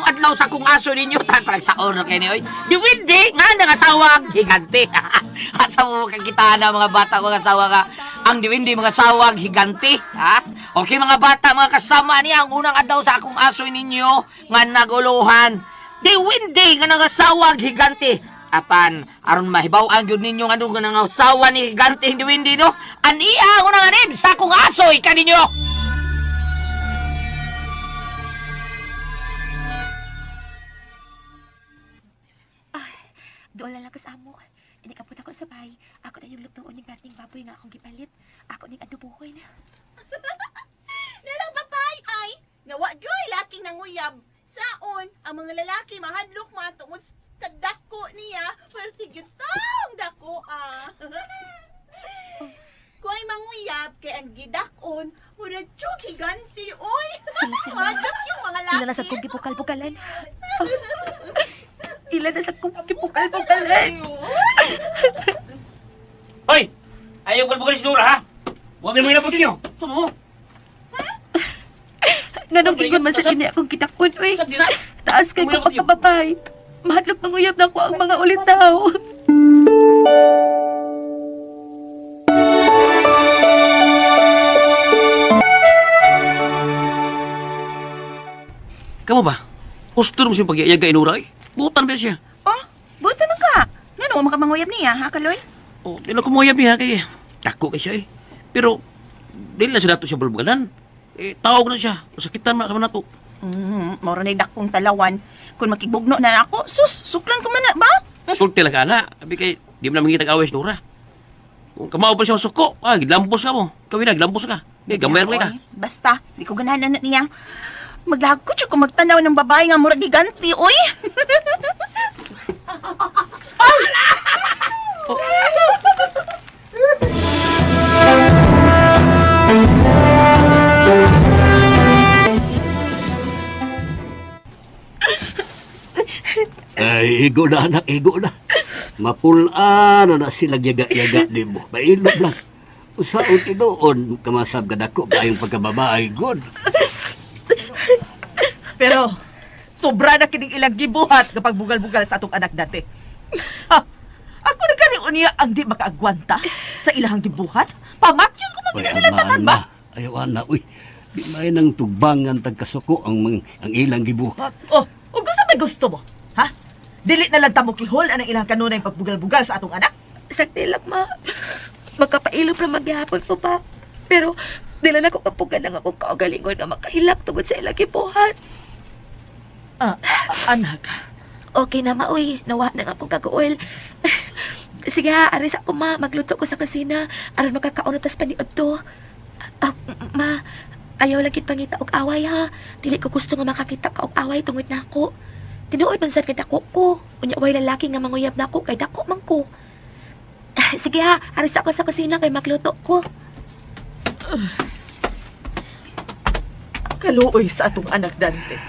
unang adlaw sa akong aso ninyo. Tatrag sa ono kay ni oy. Diwindi nga nangasawag higante. Asa mo makakita na mga bata mga asawa nga ang diwindi mga sawag higante, ha? Okay mga bata, mga kasama niya ang unang adlaw sa akong aso ninyo nga naguluhan. Diwindi nga nangasawag higante. Apan aron mahibaw-an gyud ninyo nga nga nangasawa ni higante diwindi no. Ania ang unang anib sa akong asoy kaninyo. Doon lang ako sa amo. Inikapot ako sa bahay. Ako na yung lutuon yung dating baboy nga akong gipalit. Ako ning adubuhoy na. Nalang babay ay, nga wa joy laking nanguyab. Saon, ang mga lalaki mahadlok man tungod sa dako niya. Pero gyutong dako ah. Kung ay manguyab kay ang gidakon, murag tiyog higanti oy. Mahadlok yung mga laki. Ila na sa kong gibukal-bukalan. Oh. Ila na sa kong gibukal-bukalan. Hoy! Ayaw bulbugan si Nora, ha? Huwag mo inabutin niyo. Sumo mo. Nganong ingon man sa kini akong gidakon, oy. Taas kay ko pagkababay. Mahadlok manguyab na ko ang mga ulitaw. Kamu ba? Gusto mo siyang pag-iayag kay Nora, eh. Butan ba siya? Oh, butan man ka. Ngano mo manguyab niya, ha, Kaloy? Oh, di lang kumuyab niya kay dako kay siya, eh. Pero di lang siya dato siya bulbugalan. Eh, tawag na siya. Masakitan man naman nato. Moro na'y dakong talawan. Kung makibugno na ako, sus, suklan ko man na, ba? Sulti lang ka na. Abi kay, di mo na mangitag away si Nora. Kung kamao pa siya suko, ah, gilampos ka mo. Kawin na, gilampos ka. Di, gamay ka. Basta, di ko ganahan na niya. Maglagkot siya kung magtanaw ng babae nga murag giganti, oy! Oh. Ay, igo na anak, igo na. Mapulaan na na sila yaga-yaga ni mo. Mailog lang. Usaon tinuon, kamasab ka dako, kayong pagkababae, good. Pero, sobra na kining ilang gibuhat kapag bugal-bugal sa atong anak dati. Ha, ako na kani unya ang di makaagwanta sa ilahang gibuhat. Pamatyon ko man gina sila tanan ba? Ayaw, ana, uy. Di may nang tugbangan tagkasuko ang ilang gibuhat. Oh, ug unsa may gusto mo? Ha? Dili na lang tamo kihol anang ilang kanunay pagbugal-bugal sa atong anak? Sakti lang, ma. Magkapailom ra magyapon ko pa. Pero, dili na ko kapugan ang akong kaugalingon nga makahilak tungod sa ilang gibuhat. Anak. Okay na, ma, uy. Nawa na nga akong kaguol. Sige, aris ako, ma. Magluto ko sa kusina. Aron makakaon na tas paniod to. Ma, ayaw lang kit pangita og away, ha. Dili ko gusto nga makakita ka og away tungod na ako. Tinuod man sad kay dako ko. Unya way lalaki nga manguyab nako kay dako man ko. Sige ha, aris ako sa kusina kay magluto ko. Kaluoy sa atong anak Dante.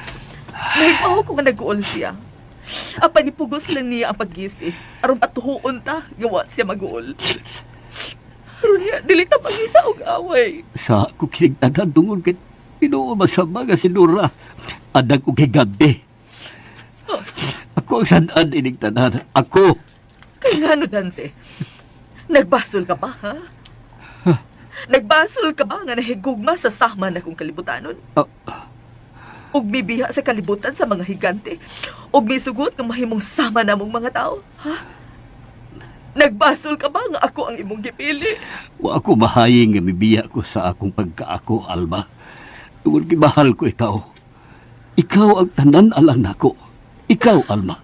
Nahibaw ko nga nag-uol siya. Apan ipugos lang niya ang paggisi. Aron patuhuon ta, gawa siya mag-uol. Pero niya, dili ta pangita og away. Sa ako kinigtanan tungod kay tinuo masama nga si Nora. Anak ko kay Gabi. Ako ang sanaan ining tanan. Ako. Kay ngano, Dante? Nagbasol ka ba, ha? Nagbasol ka ba nga nahigugma sa sama na kong kalibutanon? Ug mibiha sa kalibutan sa mga higante. Ug misugot nga mahimong sama namong mga tao, ha? Nagbasol ka ba nga ako ang imong gipili? Wa ako mahaying nga mibiya ko sa akong pagkaako, Alma. Tungod kay mahal ko ikaw. Ikaw ang tanan alang nako. Ikaw, Alma.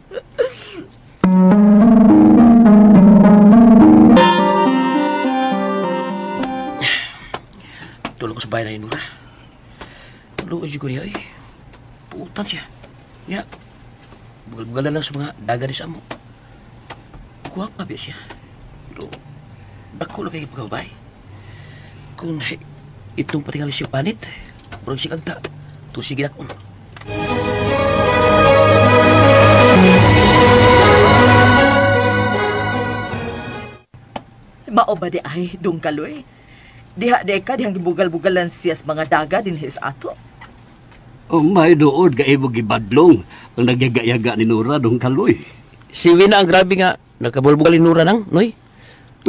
Tulog ko sa bahay na yun, Nora. Tulog ko niya, eh. Putan siya. Ya. Bugal-bugal na lang sa mga daga ni sa amo. Kuha pa ba siya. Pero, dako lang kayo pagkabay. Kung itong patingali siya panit, murag siya kagta, tusigin ako. Mao ba di ay, dung kaloy? Diha di ka, dihang gibugal-bugalan siya sa mga daga din his ato. Oh, may dood ka imo gibadlong ang nagyaga-yaga ni Nora dong Kaloy. Si Wina ang grabe nga nakabulbugal ni Nora nang, Noy.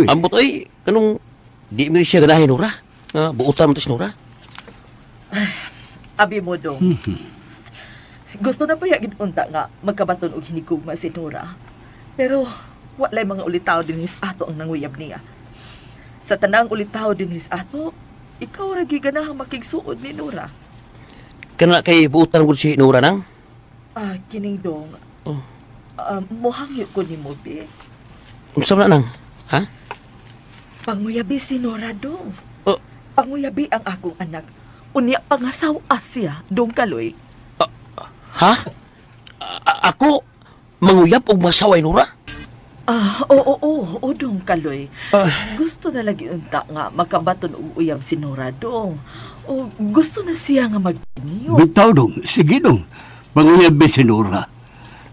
Uy. Ambot oy, kanong di mi siya ganahin Nora. Nga buotan mo to si Nora. Abi mo dong. Gusto na pa yagin unta nga magkabaton og hinigugma si Nora. Pero walay mga ulitaw dinhis ato ang nanguyab niya. Sa tanang ulitaw dinhis ato, ikaw ra gyud ganahang makigsuod ni Nora. Kana kay buotan gud si Nora nang. Ah, kining dong. Oh. Mohangyo ko nimo bi. Unsa man nang? Ha? Panguyabi si Nora dong. Oh. Panguyabi ang akong anak. Unya pangasaw siya dong Kaloy. Ha? Ako manguyab og masaway Nora? Ah, oo, oo, oo, dong Kaloy. Ah. Gusto na lagi unta nga makabaton og uyab si Nora dong. O gusto na siya nga magniyo. Bitaw dong, sige dong. Panguyab si Nora.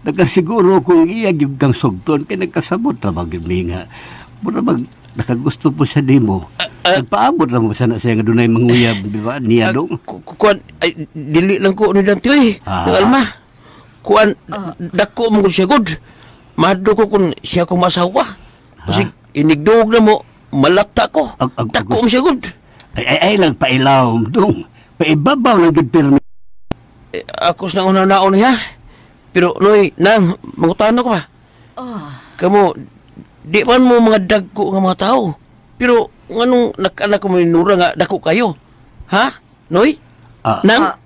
Nakasiguro kung iya gyud kang sugton kay nagkasabot ta magyud mi nga. Mura mag nakagusto po siya nimo. Nagpaabot ra mo sana siya nga dunay manguyab di ba niya dong. Kuan ay dili lang ko ni Dante oy. Ah. Nang Alma. Kuan dako mo gud siya gud. Mahadlok ko kung siya ko masawa. Kasi inigdog na mo, malata ko. Dako mo siya gud. Ay ay, ay lang pailaw dong. Paibabaw lang gud pero Eh, ako sa una naon niya. Pero Noy, nang mangutana ko ba? Ah, Kamo di man mo mga dagko nga mga tao. Pero nganong nakanak ko ni Nora nga dako kayo? Ha? Noy? Ah. Nang?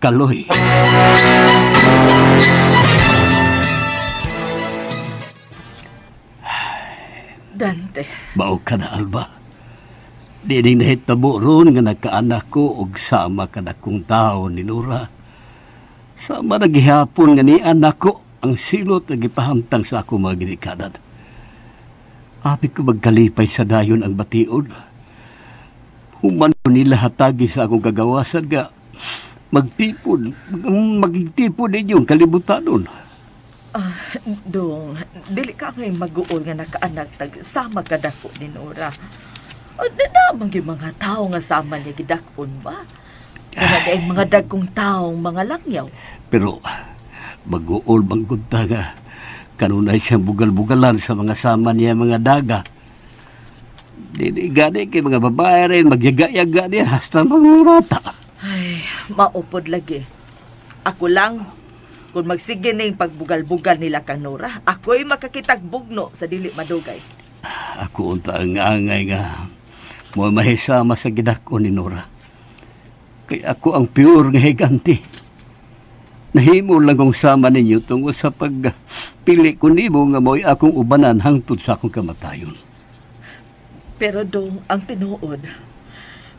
Kaloy. Dante. Mao ka na, Alba. Di ning nahitabo ron nga nagkaanak ko og sama ka dakong tao ni Nora. Sama na gihapon nga ni anak ko ang silot nga gipahamtang sa ako mga ginikanan. Apit ko magkalipay sa dayon ang bation. Human ko nila hatagi sa akong kagawasan nga magtipon, magtipon ninyong kalibutanon. Ah, dong, dili ka ngay mag-uol nga nakaanak tag sama ka dako ni Nora. O, na yung mga tao nga sama niya gidakon ba? Kana daing mga dagkong taong mga langyaw. Pero mag-uol bang kunta nga kanunay siyang bugal-bugalan sa mga sama niya mga daga. Dili gani kay mga babae rin, magyaga-yaga niya hasta mga bata. Ay, maupod lagi. Ako lang, kung magsige ning pagbugal-bugal nila kang Nora, ako'y makakitag bugno sa dili madugay. Ako unta ang angay nga mo mahisama sa gidako ni Nora. Kay ako ang pure nga higanti. Nahimo lang kong sama ninyo tungod sa pagpili ko nimo nga mo'y akong ubanan hangtod sa akong kamatayon. Pero dong, ang tinuod,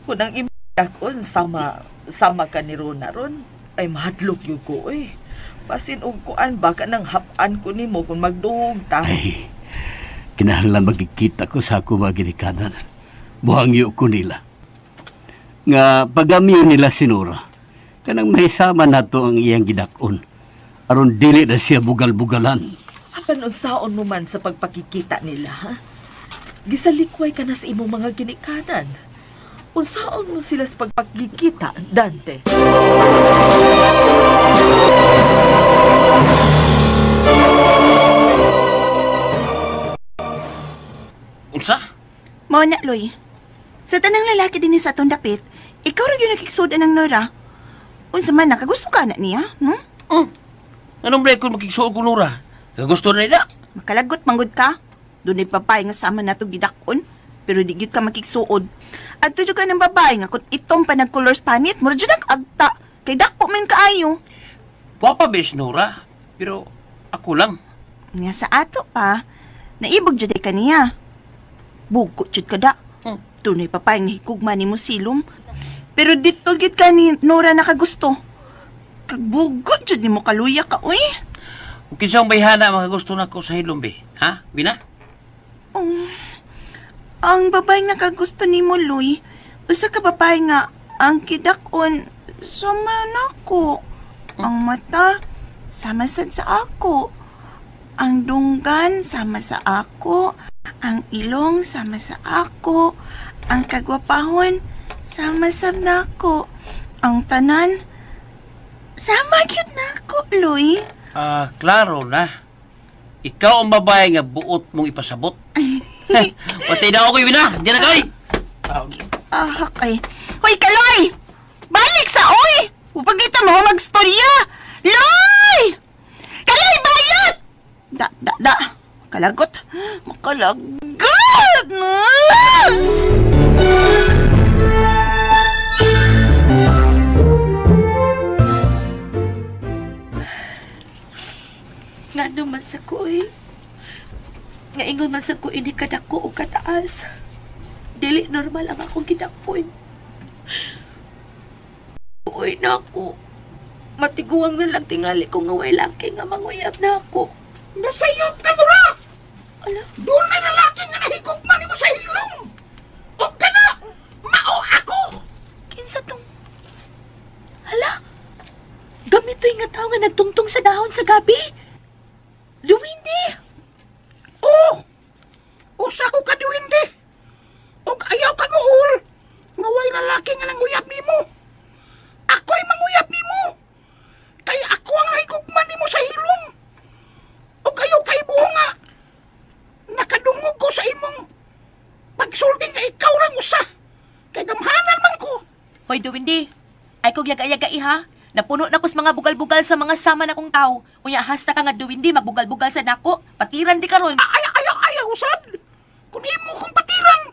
kung ang imong dakon sama ka ni Rona ron, ay mahadlok yun ko eh. Basin og kuan baka nang hapan ko nimo kung magduhog ta. Ay, kinahanglan magkikita ko sa ako mga ginikanan. Buhangyo ko nila. Nga pagamiyo nila si Nora, kanang mahisama nato ang iyang gidakon. Aron dili na siya bugal-bugalan. Apan unsaon mo man sa pagpakikita nila, ha? Gisalikway ka na sa imong mga ginikanan. Unsaon mo sila sa pagpakikita, Dante? Unsa? Mao na, Loy. Sa tanang lalaki din sa atong dapit, ikaw ra gyud nakigsuodan ng Nora. Unsa man nakagusto ka na niya, hmm? Anong break kung makigsuod ko Nora? Nakagusto na nila. Makalagot manggod ka. Dunay babae nga sama nato gidakon, pero di gyud ka makigsuod. Adto jud ka ng babae nga kung itong pa nagcolors panit, mura jud ang agta. Kay dako man kaayo. Papa bes Nora, pero ako lang. Nga sa ato pa, naibog jud ka niya. Bugo jud ka da. Tunay papay nga hikugma nimo silom. Pero dito gyud ka ni Nora nakagusto. Kagbugo jud nimo kaluya ka uy. Kung kinsang bayhana makagusto na ko sa hilom be. Ha? Bina? Oh, ang babae nakagusto nimo Luy, usa ka babae nga ang kidak-on sama nako. Ang mata sama sad sa ako. Ang dunggan sama sa ako. Ang ilong sama sa ako. Ang kagwapahon sama sab nako. Ang tanan Sama gyud na ako, Loy. Ah, klaro na. Ikaw ang babae nga buot mong ipasabot. Patay na ako, Wina. Di na kay. Ah, okay. Hoy, Kaloy! Balik sa oy! Upagita mo magstorya! Loy! Kaloy, bayot! Da, da, da. Kalagot. Makalagot! Nga naman sa ko eh. Nga ingon man sa ko ini kadako o kataas. Dili normal ang akong gidakpon. Uy na ako. Matiguang na lang tingali ko nga way laki nga manguyab na ako. Nasayop ka, Nora! Ala, Doon na lalaki nga nahigugman mo sa hilong! O ka na! Mao ako! Kinsa tong... Hala! Gamito'y nga tao nga nagtungtong sa dahon sa gabi! Luwindi! Oh! Usa ko ka duwinde! Og ayaw ka guol! Nga way lalaki nga nanguyab nimo! Ako'y manguyab nimo! Kay ako ang nahigugman nimo sa hilong! Og ayaw kay nga nakadungog ko sa imong pagsulti nga ikaw rang usa! Kay gamhanan man ko! Hoy, Duwindi! Ay kog yaga-yaga iha! Napuno na kus mga bugal-bugal sa mga sama na kong tao. Unya hasta ka nga Duwindi magbugal-bugal sa nako. Patiran di karon. Ayaw, ayaw, ayaw, usad! Kung imo kong patiran,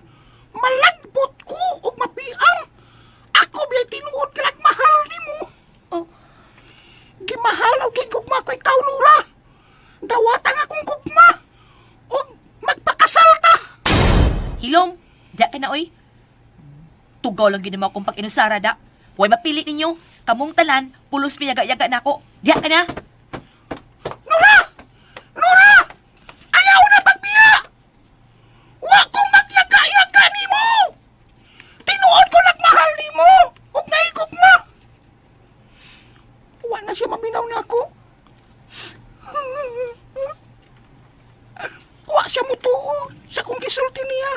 malagpot ko og mapiang. Ako biyay tinuod ka nagmahal nimo. Oh. Gimahal og gigugma ko ikaw, Nora. Dawata nga akong gugma. Og magpakasal ta. Hilom, diya ka na oy. Tugaw lang gini mo akong pag-inusara da. Huwag mapili ninyo. Kamong talan, pulos piyaga-yaga nako. Diya ka na. Nora! Nora! Ayaw na pagbiya! Wa ko magyaga-yaga nimo! Tinuod ko nagmahal nimo! Ug nahigugma! Wa na siya maminaw na ako. Wa siya mutuo sa kong gisulti niya.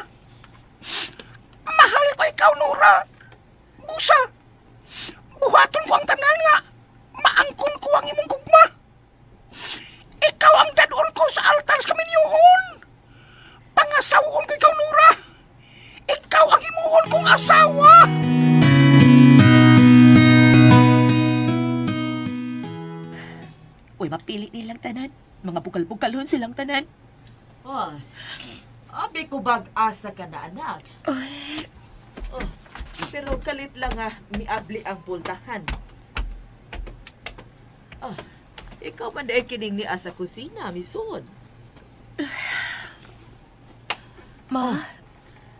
Mahal ko ikaw, Nora. Busa. Buhaton ko ang tanan nga. Maangkon ko ang imong gugma. Ikaw ang dadon ko sa altar sa kaminyuon. Pangasawon ko ikaw, Nora. Ikaw ang himuon kong asawa. Uy, mapili nilang tanan. Mga bugal-bugalon silang tanan. Oh, abi ko bag-asa ka na, anak. Oh, pero kalit lang ah, miabli ang pultahan. Ah, ikaw man dahil kining ni asa kusina, mison. Ma,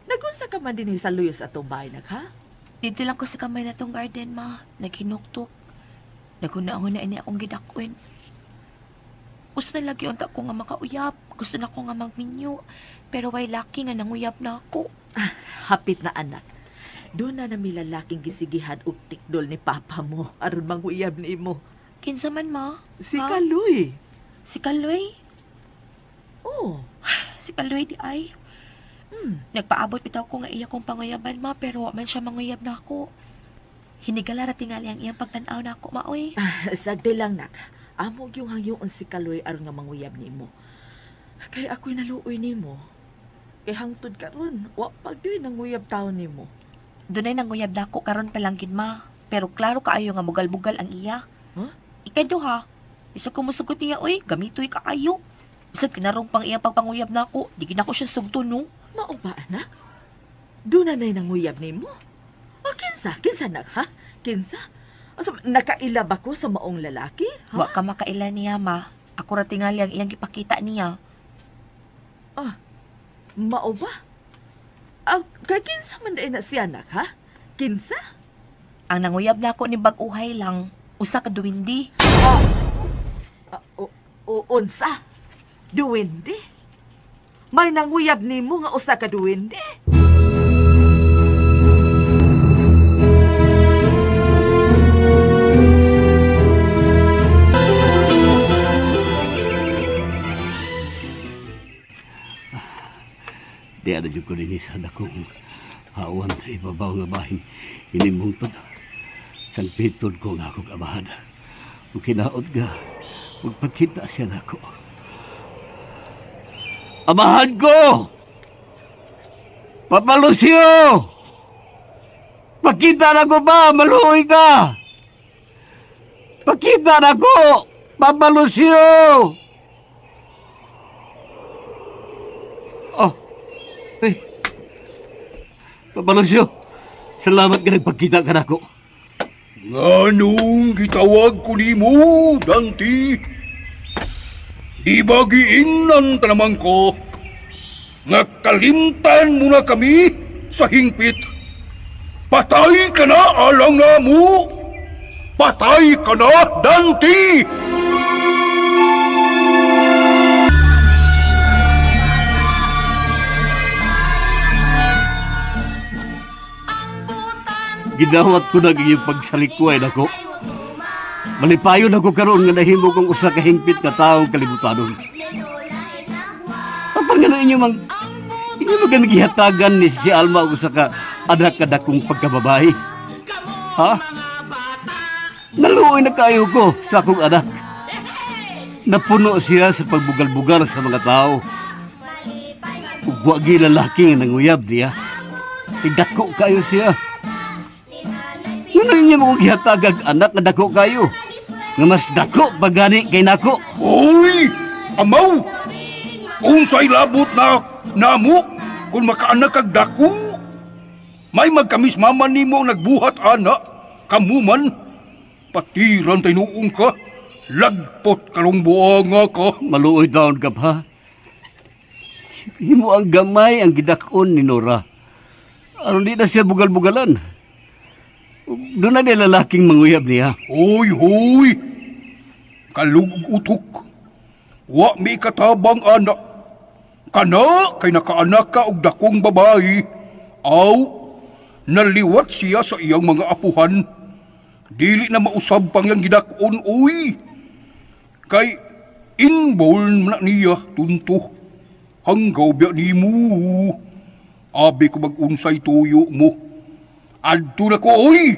Nagunsa ka man din sa luyos atong bahay, nak, ha? Dito lang ko sa kamay na tong garden, ma. Naghinuktok. Naguna-huna ini akong gidakon. Gusto na lagi unta ko nga makauyab. Gusto na ko nga magminyo. Pero way laki nga nanguyab na ako. Hapit na, anak. Doon na nami lalaking gisigihan og tikdol ni papa mo aron manguyab nimo. Kinsa man, ma? Si Ha? Kaloy. Si Kaloy? Oh. Si Kaloy di ay. Nagpaabot bitaw ko nga iya kong panguyaban, ma, pero wa man siya manguyab na ako. Hinigala ra tingali ang iyang pagtan-aw na ako, maoy. Sagdi lang, nak. Amo gyung hangyoon si Kaloy aron nga manguyab nimo. Kay ako'y naluoy nimo. Kay hangtod karon, wa pa gyud nanguyab taon nimo. Dunay nanguyab na ako karon pa lang gid, ma. Pero klaro kaayo nga mugal-bugal ang iya. Huh? Ikaduha, isa ko musugot niya, oy, gamitoy kaayo. Bisag kinarong pang iyang pagpanguyab na ako, di gid nako siya sugto, no? Mao ba, anak? Doon na na'y nanguyab nimo? O kinsa? Kinsa, anak, ha? Kinsa? Asa, nakaila ba ko sa maong lalaki? Ha? Wa ka makaila niya, ma. Ako ra tingali ang iyang gipakita niya. Ah, mao ba? Ah, kay kinsa man dahil na siya, anak, ha? Kinsa? Ang nanguyab na ako ni bag-uhay lang, usa ka duwindi. Ah, unsa? Duwindi? May nanguyab nimo nga usa ka duwindi? Di ada jud ko dinhi sa dakong hawan sa ibabaw nga bahin inimungtod. Salpitod ko nga akong abahad. Kung kinaot ka, magpakita siya nako. Amahan ko! Papa Lucio! Pakita na ko ba? Maluoy ka! Pakita na ko! Papa Lucio! Oh! Hey! Papa Lucio! Salamat ka nagpakita ka nako. Nganong gitawag ko nimo, Dante? Di ba giingnan tanamang ko? Nga kalimtan mo na kami sa hingpit. Patay ka na alang na mo! Patay ka na, Dante! Gidawat ko na iyong pagsalikway nako. Malipayon ako karon nga nahimo kong usa ka hingpit nga tawo kalibutanon. Apan nga na inyo mang gihatagan ni si Alma og usa ka anak kadakong pagkababae. Ha? Naluoy na kayo ko sa akong anak. Napuno siya sa pagbugal-bugal sa mga tao. Ug wa gyud lalaki nga nanguyab niya. Idako kayo siya. Ano inyo mong gihatagag anak nga dako kayo? Nga mas dako pagani kay nako. Hoy! Amaw! Unsay labot na namo kung makaanak kag dako? May magkamis mama nimo ang nagbuhat ana. Kamu man, patiran tay nuong ka. Lagpot karong buanga ka. Maluoy taon ka pa. Himo ang gamay ang gidakon ni Nora. Aron di na siya bugal-bugalan. Doon na niya lalaking manguyab niya. Hoy, hoy! Kalugog utok. Wa mi katabang anak. Kana kay nakaanak ka og dakong babae. Aw, naliwat siya sa iyang mga apuhan. Dili na mausab pang iyang gidakon, uy. Kay inborn na niya tunto. Hanggaw biya nimo. Abi ko mag-unsay tuyo mo. Adto na ko, oy!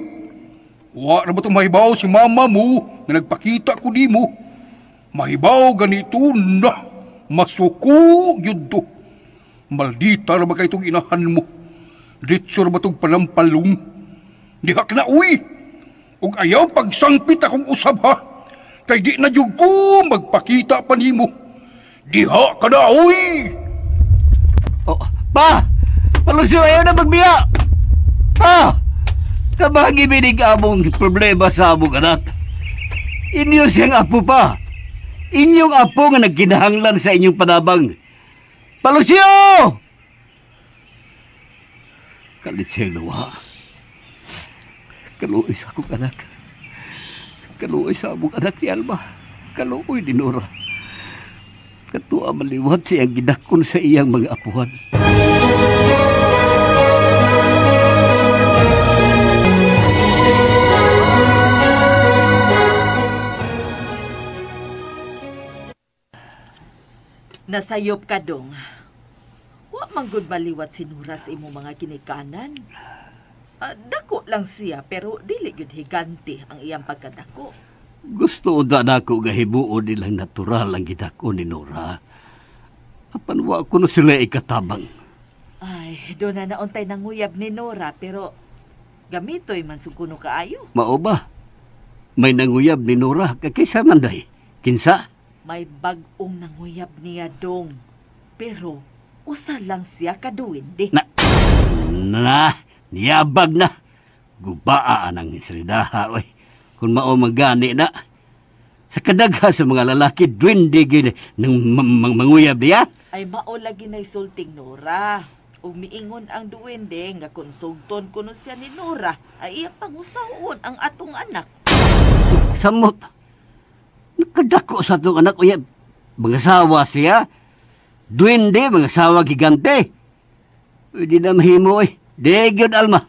Wa na ba itong mahibaw si mama mo na nagpakita ko di mo? Mahibaw ganito na! Masuko yun to! Maldita na ba kayo itong inahan mo? Ditso na ba itong panampalong? Dihak na, uy! Ug ayaw pagsangpit akong usab, ha? Kay di na jud ko magpakita pa nimo. Diha ka na, uy! Oh, pa! Palusyo, ayaw na magbiya! Pa! Kabagi binig among problema sa among anak. Inyo siyang apo pa. Inyong apo nga nagkinahanglan sa inyong panabang. Palusyo! Kalit siyang luwa. Kaluoy sa akong anak. Kaluoy sa among anak ni Alma. Kaluoy ni Nora. Katua maliwat siyang gidakon sa iyang mga apuhan. Nasayop ka dong. Wa man gud maliwat si Nora sa imong mga ginikanan. Dako lang siya pero dili gyud higante ang iyang pagkadako. Gusto unta nako nga himuon nilang natural ang gidako ni Nora. Apan wa kuno sila ikatabang. Ay, do na nauntay nanguyab ni Nora pero gamitoy man sug kuno kaayo. Mao ba? May nanguyab ni Nora kaysa man day. Kinsa? May bag-ong nanguyab niya dong. Pero usa lang siya kaduwindi. Na, niyabag na. Gubaa ang sridaha, oy. Kung mao magani na. Sa kadagha sa mga lalaki, duwende gini ng manguyab niya. Ay mao lagi na'y sulting Nora. Ug miingon ang duwende nga kung sugton kuno siya ni Nora, ay iyang pangusahon ang atong anak. Samot. Nakadako sa atong anak, uya, mga sawa siya. Duwende, mga sawa gigante. Hindi na mahimo, eh. Di gyud, Alma.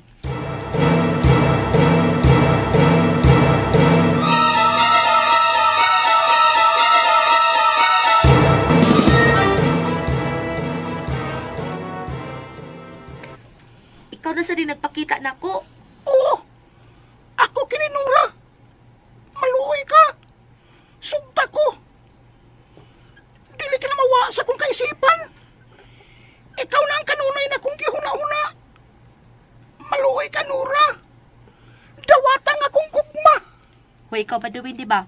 Ikaw na sa din nagpakita nako. Oo! Ako kini Nora. Maluoy ka. ka, Nora. Dawata nga akong gugma. Hoy, ikaw ba duwin, di ba?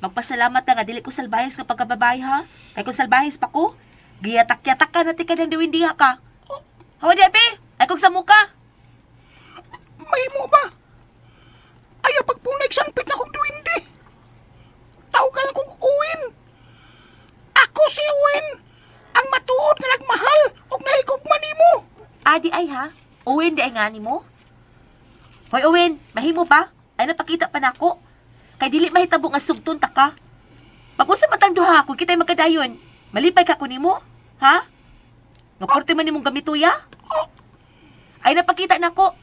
Magpasalamat na nga, dili ko salbahis kapag kababae, ha? Kay kung salbahis pa ko, giyatak-yatak ka na tika ng duwin diha ka. Hawa di, abe! Ay kung sa muka! May mo ba? Ayaw pagpunay sangpit na kong duwindi. Tawagan kong Owen. Ako si Owen. Ang matuod nga nagmahal og nahigugma nimo. Adi ay ha? Owen di ay nga nimo? Hoy Owen, mahimo ba? Ay napakita pa nako. Kay dili mahitabo nga sugton ta ka. Pag-usa matang duha kung kita'y magkadayon, malipay ka ko nimo? Ha? Nga porte man nimong gamituya? Ay napakita nako.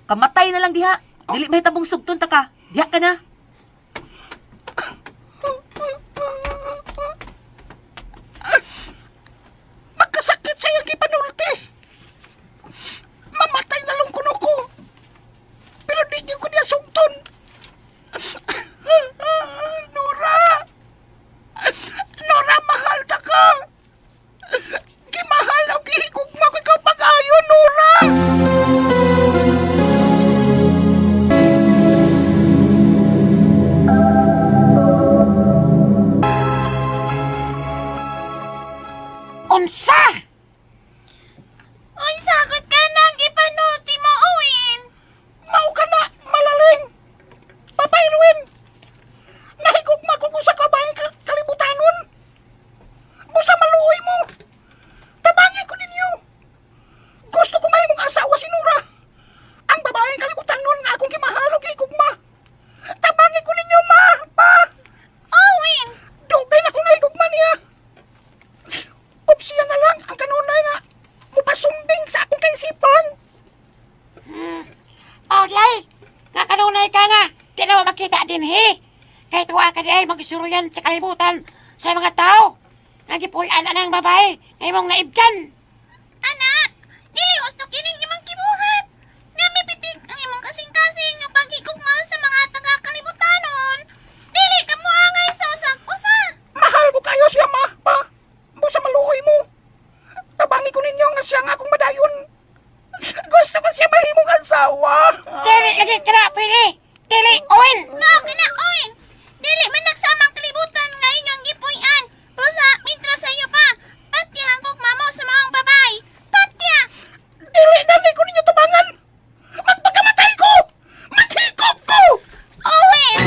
Kamatay na lang diha. Dili mahitabong sugton ta ka. Diha ka na. Magkasakit sa iyang gipanulti. Mamatay na lang kuno ko. Pero di ko niya sugton. Nora! Nora, mahal ta ka! Gimahal o gihigugma ko ikaw pag-ayo, Nora! Unsa? Oy, sagot ka na, gipanulti mo, Owen. Mao ka na, malaling. Papa Irwin, nahigugma ko kung sa kabahay kalibutanon. Busa maluoy mo. Tabangi ko ninyo. Gusto ko mahimong asawa si Nora. Ang babaeng kalibutanon nga akong gimahal og gihigugma. Tabangi ko ninyo, ma, pa. Owen! Dugay na ko nahigugma niya. Opsiya na lang ang kanunay nga mupasumbing sa akong kaisipan. Oh, di ay! Nga kanunay ka nga! Di na mo makita din, he! Kahit wa ka di ay magisuruyan sa kalibutan sa mga tao. Nga gipuy-an ang babae, nga imong naibdan. Anak, dili gusto kining imong kibuhat. Nga mipitik ang imong kasing-kasing nga paghigugma sa mga taga-kalibutanon. Dili ka moangay sa usag-usa. Mahal ko kayo siya, ma, pa. Busa maluoy mo. Tabangi ko ninyo nga siya nga akong madayon. Gusto ko siya mahimong asawa. Dili lagi ka na, pwede! Dili, Owen! Mao ka na, Owen. Dili man nagsamang kalibutan nga inyong gipuy-an. Busa, mitra sa iyo pa. Patya ang gugma mo sa maong babae. Patya! Dili gani ko ninyo tabangan. Magpakamatay ko! Maghikog ko! Owen!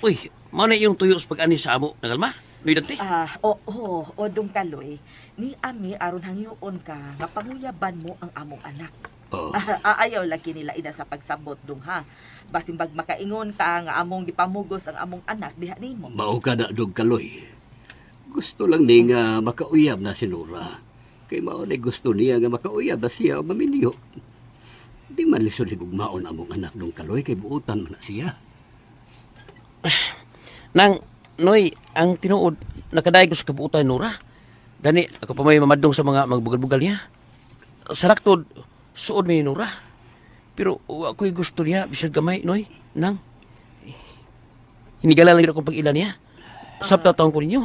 Uy, mao na iyong tuyo sa pag-ani sa amo, Nagalma? Noy Dante? Oo, o dong kaloy. Ni ami aron hangyoon ka nga panguyaban mo ang among anak. Oh. Ayaw lagi nila ina sa pagsabot dong ha. Basin bag makaingon ka nga among gipamugos ang among anak diha nimo. Mao ka na dog kaloy. Gusto lang ni nga makauyab na si Nora. Kay mao ni gusto niya nga makauyab na siya o maminyo. Di man lisod higugmaon among anak dong kaloy kay buutan man na siya. Nang, Noy, ang tinuod, nakadayag ko sa kabuutan, Nora. Gani, ako pa may mamadong sa mga magbugal-bugal niya. Sa laktod, suod mi ni Nora. Pero ako'y gusto niya, bisag gamay, Noy. Nang, hinigala lang akong pag-ila niya. Sabta taon ko ninyo.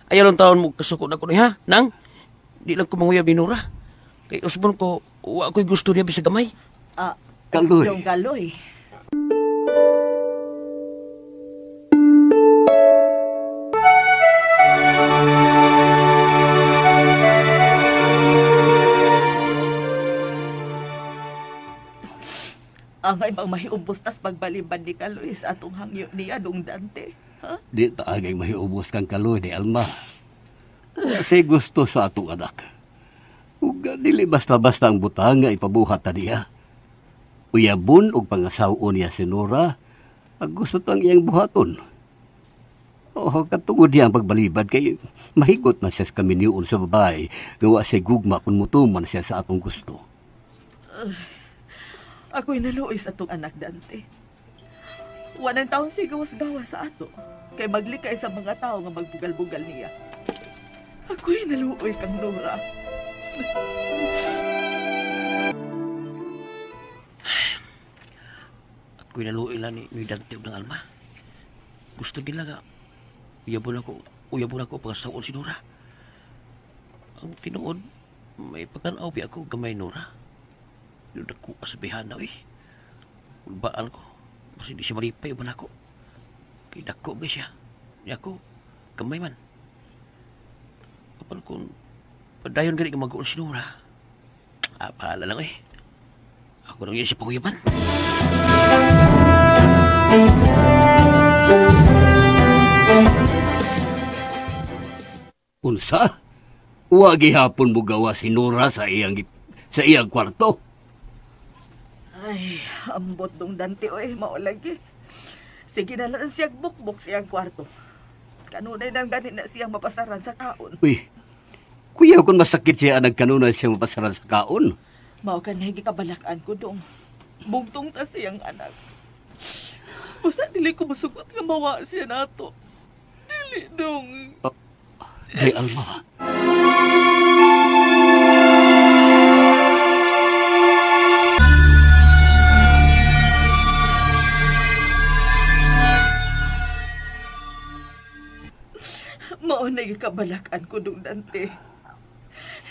Ayaw lang taon mo kasuko na ko niya, Nang, di lang ko manguyab ni Nora. Kay usbon ko, ako'y gusto niya bisag gamay. Kaloy. Dong kaloy. Angay bang mahiubos tas pagbaliban ni Kaloy sa atong hangyo niya dong Dante? Ha? Di taagay mahiubos kang kaloy ni Alma. Kasi gusto sa atong anak. Ug dili basta-basta ang butang nga ipabuhat ta niya. Uyabon og pangasaw-on niya si Nora, ang gusto tang iyang buhaton. Oo, katungod niya ang pagbalibad kay mahigot man siya sa kaminiyon sa babae, gawa siya gugma kung mutuman siya sa atong gusto. Ako'y naluoy sa atong anak, Dante. Wanang taon siya gawas-gawas sa ato. Kay maglikay sa mga tao nga magbugal-bugal niya. Ako'y naluoy kang Nora. Ako'y naluoy lang ni Dante ug ng Alma. Gusto nila nga Uyabon ako pangasawon si Nora. Ang tinuod, may pagtanaw bi ako gamay Nora. Pero dako asabihan na eh. Ulbaan ko. Kasi di siya malipay uban ako. Kay dako ba siya. Di ako, gamay man. Kapag kung padayon gani ka mag-uol si Nora, bahala lang eh. Ako lang yun siya panguyaban. Unsa? Wa gihapon mo gawa si Nora sa iyang kwarto. Ay, ambot dong Dante oy, maulagi. Sige na lang siyang bukbok siyang kwarto. Kanunay nang gani na siyang mapasaran sa kaon. Uy, kuya kung masakit siya nagkanunay siyang mapasaran sa kaon. Mao ka na gikabalakan ko dong. Bugtong ta siyang anak. Basta dili ko musugot nga mawa siya nato. Dili dong. Ay, Alma. Mao na gikabalakan ko dong Dante.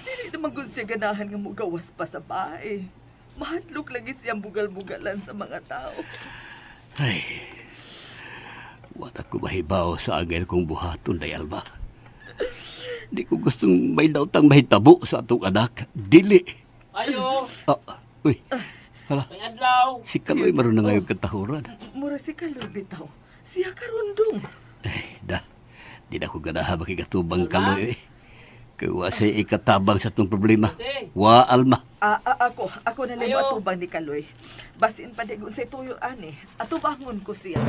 Dili naman gud siya ganahan nga mugawas pa sa bahay. Mahadlok lagi siyang bugal-bugalan sa mga tao. Ay, wala ko mahibaw sa angay kong buhaton, Day Alma. Di ko gustong may dautang mahitabo sa atong anak. Dili. Ayo. Uy, hala. May adlaw. Si Kaloy maroon na ngayon katahuran. Mura si Kaloy bitaw. Siya karundong. Ay, da. Di na ko ganahan makigatubang Kaloy. Eh. Kaya wa siya ikatabang sa itong problema. Wa, Alma. Ako na lang atubang ni Kaloy. Basin pa di ko sa tuyo, ani. Atubangon ko siya.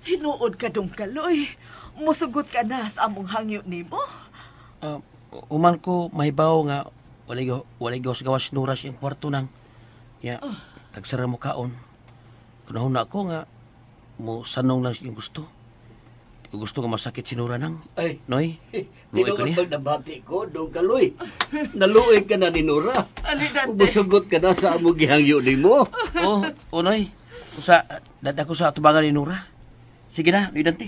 Hinuod ka dong, Kaloy. Musugot ka na sa among hangyo nimo. Uman ko mahibaw nga walay gawas Nora siyang kwarto nang. Ya, tagsara mo kaon. Kunahon na ako nga mo sanong lang siyang gusto. Di ko gusto nga masakit si Nora nang. Ay, Noy, tinuod pag nabati ko, dong Kaloy. Naluoy ka na ni Nora. Musugot ka na sa among gihangyo nimo. Oh, Noy. Usa, dada ko sa atubangan ni Nora. Sige na, Noy Dante.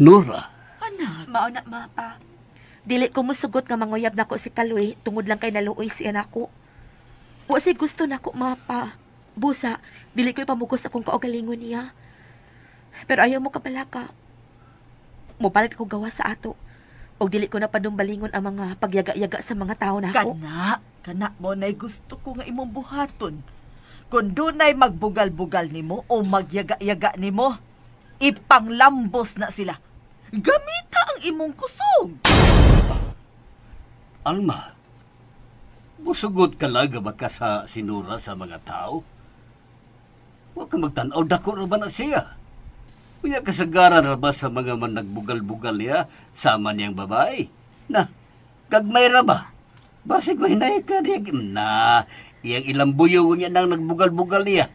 Nora. Anak. Mao na, mapa. Dili ko musugot nga manguyab nako si Kaloy tungod lang kay naluoy siya nako. Wa say gusto nako, mapa. Busa, dili ko ipamugos akong kaugalingon niya. Pero ayaw mo kabalaka. Mobalik ako gawa sa ato. Og dili ko na padumbalingon ang mga pagyaga-yaga sa mga tao nako. Kana mo na'y gusto ko nga imong buhaton. Kung dunay magbugal-bugal nimo o magyaga-yaga nimo, ipanglambos na sila. Gamita ang imong kusog. Alma, musugot ka lang ba ka sa sinura sa mga tao? Huwag ka magtanaw, dako na ba na siya? Unya kasagaran ra ba sa mga man nagbugal-bugal niya sama niyang babae? Na, gagmay ra ba? Basig mahinay ka niya. Na, iyang ilang buyo niya nang nagbugal-bugal niya.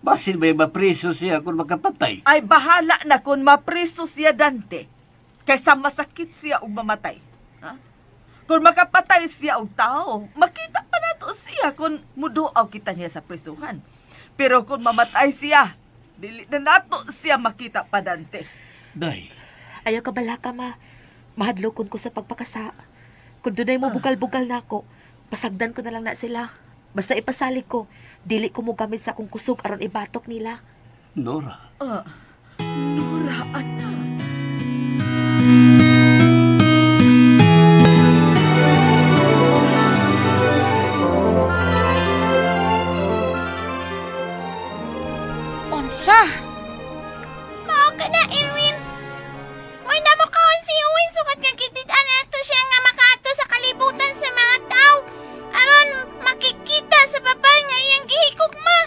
Basin ba yung mapriso siya kung makapatay? Ay, bahala na kung mapriso siya, Dante. Kaysa masakit siya og mamatay. Ha? Kung makapatay siya og tao, makita pa nato siya kung muduaw kita niya sa prisuhan. Pero kung mamatay siya, dili na nato siya makita pa, Dante. Day. Ayaw ka balaka, ma. Mahadlokon ko sa pagpakasa. Kung dunay mo bugal-bugal na ako, pasagdan ko na lang na sila. Basta ipasalig ko, dili ko mo gamit sa akong kusog aron ibatok nila. Nora. Nora, anak. Unsa? Mao ka na, Erwin. May namo kaon si Owen sukat nga kitid-an ato siya nga makaato sa kalibutan sa mga tao. Aron makikita sa babae nga iyang gihikugma.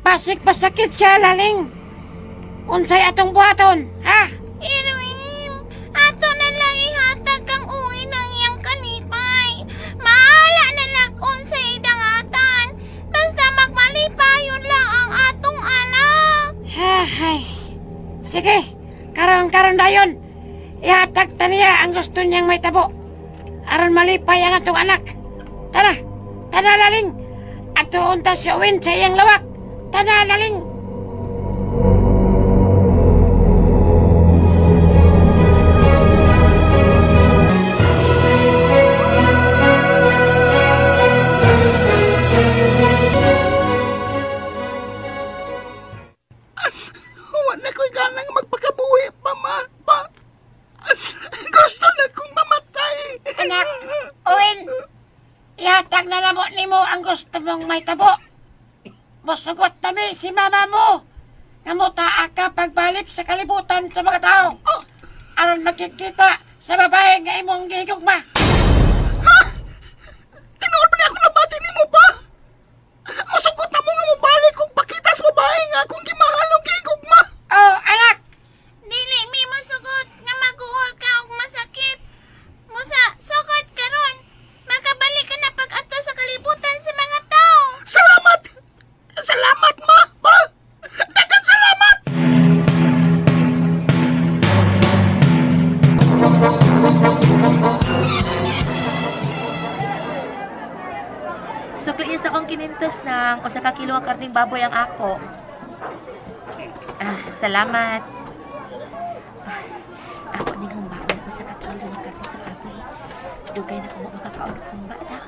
Pasik pasakit siya, Laling. Unsay atong buhaton, ha? Erwin, ato na lang ihatag kang Owen ang iyang kalipay. Mahala na lang unsay idangatan. Basta magmalipayon lang ang atong anak. Hay. Sige, karon-karon dayon. Ihatag ta niya niya ang gusto niyang may tabo. Aron malipay ang atong anak. Tara, tana laling. Atuon ta si Owen sa iyang lawak. Tana laling. Wala ko'y ganang magpakabuhi pa, ma. Pa. Gusto na kong mamatay. Anak, Owen, ihatag na namo nimo ang gusto mong may tabo. Musugot nami si mama mo. Namutaa ka pagbalik sa kalibutan sa mga tao. Aron makikita sa babae nga imong gihigugma. Ha? Tinuod ba niya akong nabati nimo pa? Masugot na mo nga mobalik kung pakita sa babae nga akong gimahal og gihigugma. Oh, anak! Dili mi mosugot nga maguol ka og masakit. Musa, sugot karon. Makabalik ka na pag-ato sa kalibutan sa mga tao. Salamat! Salamat, ma! Pa! Daghang salamat! Sukli sa akong kinintos ng usa ka kilo ang karning baboy ang ako. Ah, salamat. Ah, ako ning humbaon usa ka kilo ng karne sa baboy. Dugay na ko makakaon og humba na.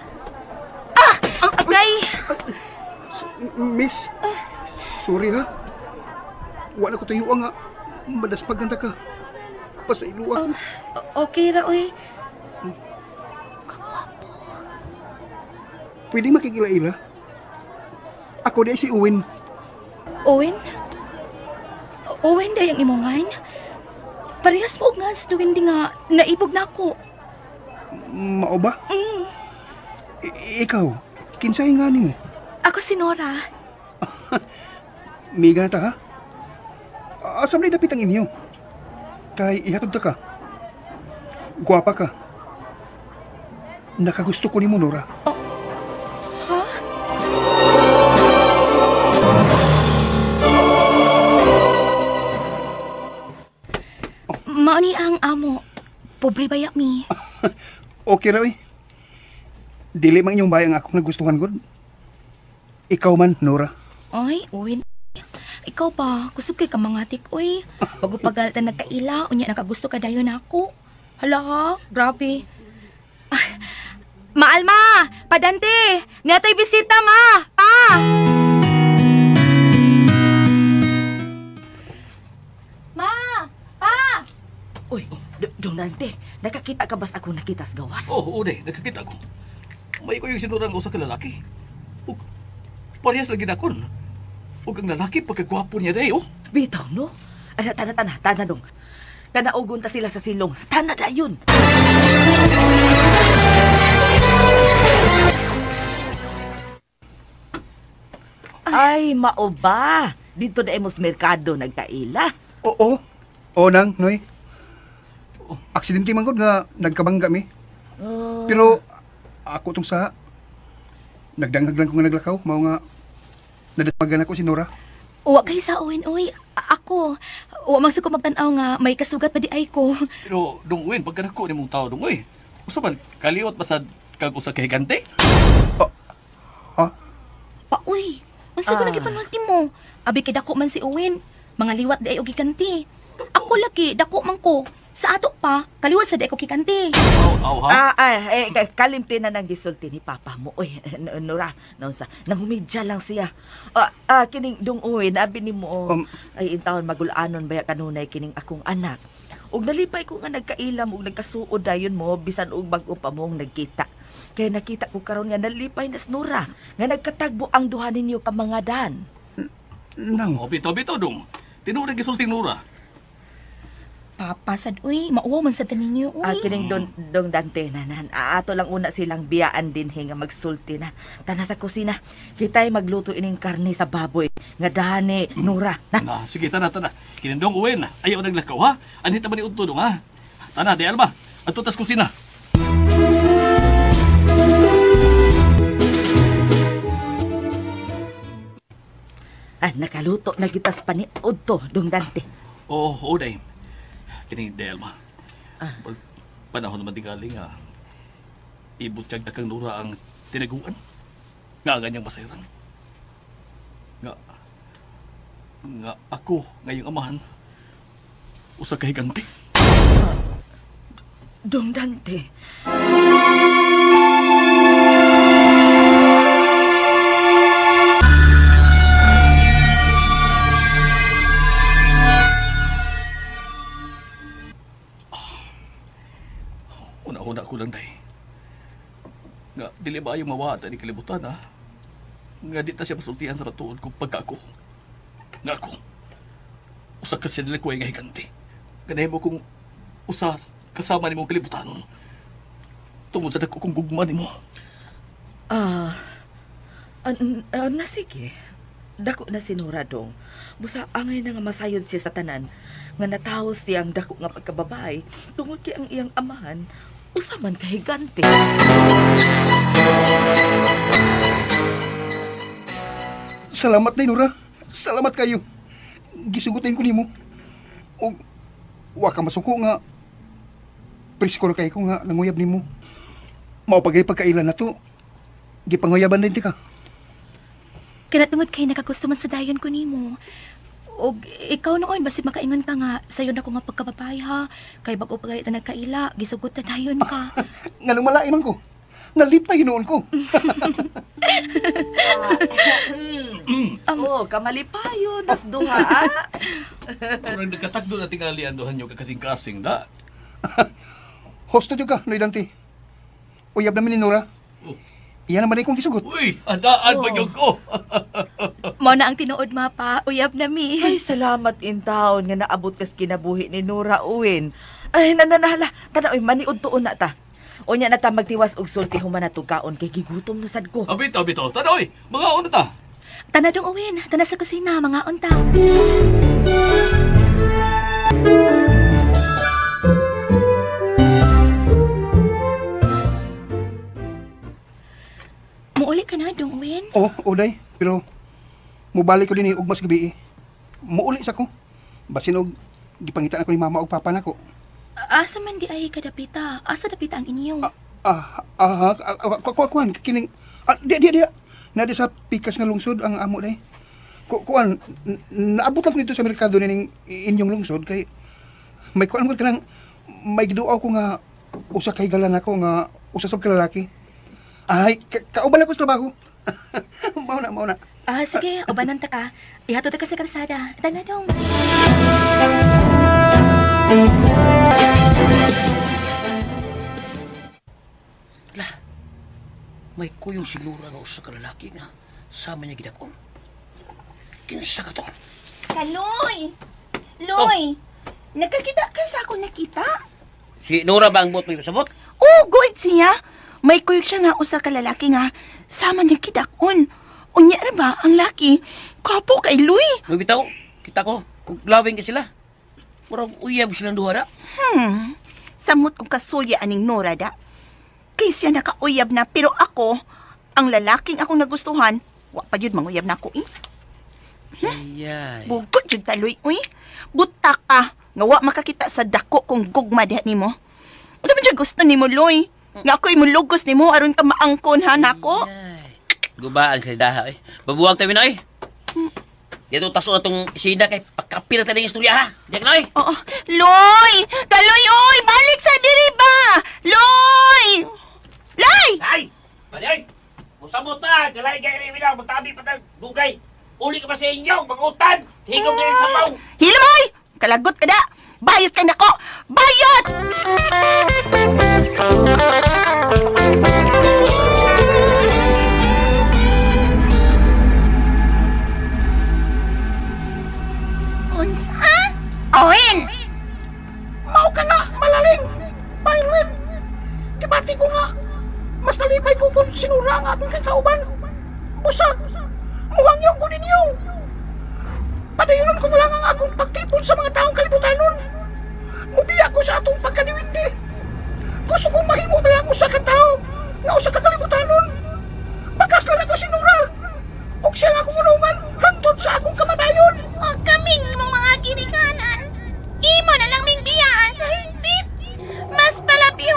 Ah! Agay! Miss, sorry ha. Wala ko tayo nga madaspagan ta ka. Pasaylo ah. Okay ra oy. Pwede makikila-ila? Ako di si Owen. Owen? Owen day ang imongan? Parehas mo og nga sa tuwing di nga naibog na ako. Mao ba? Mm. Ikaw, kinsay nga nimo? Ako si Nora. Miga na ta ha? Asa man dapit ang inyo? Kay ihatod ta ka. Gwapa ka. Nakagusto ko nimo, Nora. Oh. Ha? Mao ni ang amo. Pobre baya mi. Okay ra oy. Dili man inyong bayang akong nagustuhan gud. Ikaw man, Nora. Ay, Owen. Ikaw pa, kusog kay kamangatik, oy. Bago pagal ta nagkaila, unya nakagusto ka dayon nako. Hala ha, grabe. Ah, Maalma, padante, natay bisita ma, pa. Ma, pa. Uy, Dong Dante, nakakita ka bas ako nakita sa gawas? Oo, oh, nakakita ko. May ko yung sinurang usa ka lalaki. Ug parehas lagi nakon. Ug ang lalaki pagkagwapo niya day, oh. Bitaw, no? Ana, tana, tana, tana dong. Kanaugon ta sila sa silong. Tana dayon. Ay, mao ba? Dito na imos merkado nagkaila. Oo. Oo nang, Noy. Aksidente man gud nga nagkabangga mi. Oh. Pero ako tong sa nagdangag lang ko nga naglakaw, mao nga nadasmagan ako si Nora. Wa kay sa Owen, oy. Ako, wa man ko magtan-aw nga may kasugat pa di ay ko. Pero dong Owen, pagkanako nimong tao dong oy. Usa man kaliwat basad kag usa ka higante? Oh. Ha? Pa uy, unsa ko nagipanulti mo? Abi kay dako man si Owen. Mga liwat di ay og gikanti. Ako lagi dako man ko. Sa ato pa, kaliwat sa di ko gikanti. Aw, ha? Kalimti na nang gisulti ni papa mo. Uy, Nora, naunsa, nangumidya lang siya. Kining dong Owen, abi nimo, ay intawon magulanon baya kanunay kining akong anak. Ug nalipay ko nga nagkailam ug nagkasuod dayon mo bisan og bag-o pa mong nagkita. Kaya nakita ko karon nga nalipay na si Nora nga nagkatagbo ang duha ninyo ka mga dan. Nang. Oh, bitaw bitaw dong. Tinuod ang gisulti Nora. Papa sad uy, mauwaw man sad ninyo uy. Kining dong Dante nanan. Ato lang una silang biyaan din nga magsulti na. Tana sa kusina. Kita'y magluto ining karne sa baboy nga dani Nora. Na. Na, sige tana tana. Kining dong Owen, ayaw naglakaw ha. Anhita man ni udto dong ha. Tana di alba. Adto tas kusina. Ah, nakaluto na gitas paniud to, dong Dante. Oo, oh, day. Kining di alma. Panahon naman tingali nga ibutyag na kang Nora ang tinaguan. Nga ang kanyang masayran. Nga ako ngayong amahan usa ka higante. Dong Dante. Una-una ko lang, day. Nga, dili ba yung mawata ni kalibutan, ha? Nga di ta siya masultian sa matuod kung pagka ako. Nga ako, usa ka siya nila ko ay nga higante. Ganay mo kung usas kasama ni mong kalibutanon. Tungod sa dako kong gugma ni mo. Na sige. Dako na si Nora dong. Busa angay na nga masayod siya sa tanan. Nga natawo siyang dako nga pagkababae tungod kay ang iyang amahan usa man ka higante. Salamat day, Nora. Salamat kayo. Gisugutin ko nimo. Og wa ka masuko nga presko na kayo ko nga nanguyab nimo. Mao pag pagkailan na to. Gipanguyaban din ti ka. Kanatungod kay nakagusto man sa dayon ko nimo. Og ikaw noon basig makaingon ka nga sayo na ko nga pagkababae ha. Kay bag-o pa gayud ta nagkaila, gisugot na dayon ka. Nganong malain man ko. Nalipay hinuon ko. Oh, kamalipayon nas duha. Ah. Murag nagkatakdo na tingali ang duhan nyo kakasing-kasing da. Hosto jud ka, Noy Dante. Uyab namin ni Nora. Oh. Iyan naman ay kong gisugot. Uy, andaan oh. Magyog ko. Mao na ang tinuod mapa, uyab na mi. Ay, salamat in taon nga naabot kas kinabuhi ni Nora Uwin. Ay, nananahala. Tana, oy, maniud tuon na ta. Unya na ta magtiwas og sulti human na kaon kay gigutom na sad ko. Abito, abito. Tanoy, mga una ta. Tana dong Uwin, tana sa kusina, mga unta. Muuli ka na dong Uwin. Oh, oday, pero mubalik ko din og mas gabi. Muuli sa ko. Basin og gipangita na ko ni mama og papa nako. Asa man di ay kadapita? Asa dapita ang inyo? Kuan kining di na di sa pikas nga lungsod ang amo day. Kuan naabot lang ko dito sa merkado nining inyong lungsod kay may kuan ko kanang may giduaw ko nga usa kay galan ako nga usa sa lalaki. Ay, kauban ako sa trabaho. Mao na. Sige, ubanan ta ka. Ihatod ta ka sa kalsada. Tana dong. Lah, may kuyong si Nora nga usa ka lalaki nga sama niya gidakon. Kinsa ka to? Kaloy! Loy! Oh. Nagkakita ka sa ako nakita? Si Nora ba ang buot mo ipasabot? Oh, guit siya! May kuyog siya nga usa ka lalaki nga sama niya kidakon. Unya ra ba ang laki? Kapo kay Luy. Luy bitaw, kita ko. Lawing ka sila. Murag uyab silang duha da. Samot kong kasuya aning Nora da. Kay siya nakauyab na pero ako, ang lalaking akong nagustuhan, wa pa jud manguyab na ako eh. Ayay. Bugot jud ta Luy, uy. Buta ka nga wa makakita sa dako kong gugma diha nimo. Unsa man jud gusto nimo, Luy? Nga ako'y mulugos nimo aron ka maangkon ha nako. Gubaan sila daha eh. Babuwag tayo na eh. Dito taso na tong isida kay pagkapil tayo ng istorya ha. Diyan na eh. Oo. Loy! Kaloy oy! Balik sa diri ba? Loy! Loy! Ay! Bali ay! Musamot na! Galay kay Remy lang. Magtabi pa tag dugay. Uli ka pa sa inyo. Mag-utan! Higog na sa paw. Hilamoy! Kalagot ka da! Bayot ka nako! Bayot! Unsa? Owen! Mao ka na, malaling! Pailwin! Kibati ko nga, mas nalipay ko kung sinura ang akong kakauban. Busag, muhangyaw ko ninyo! Padayonon ko na lang ang akong pagtipon sa mga taong kalibutanon. Mubiya ko sa atong pagkaniwindi. Gusto kong mahimo na lang usa ka tao nga usa ka kalibutanon. Bakas lang ako sinura. Og siya nga akong ulungan hangtod sa akong kamatayon. O kaming imong mga ginikanan. Imo na lang ming biyaan sa higpit. Mas palapihan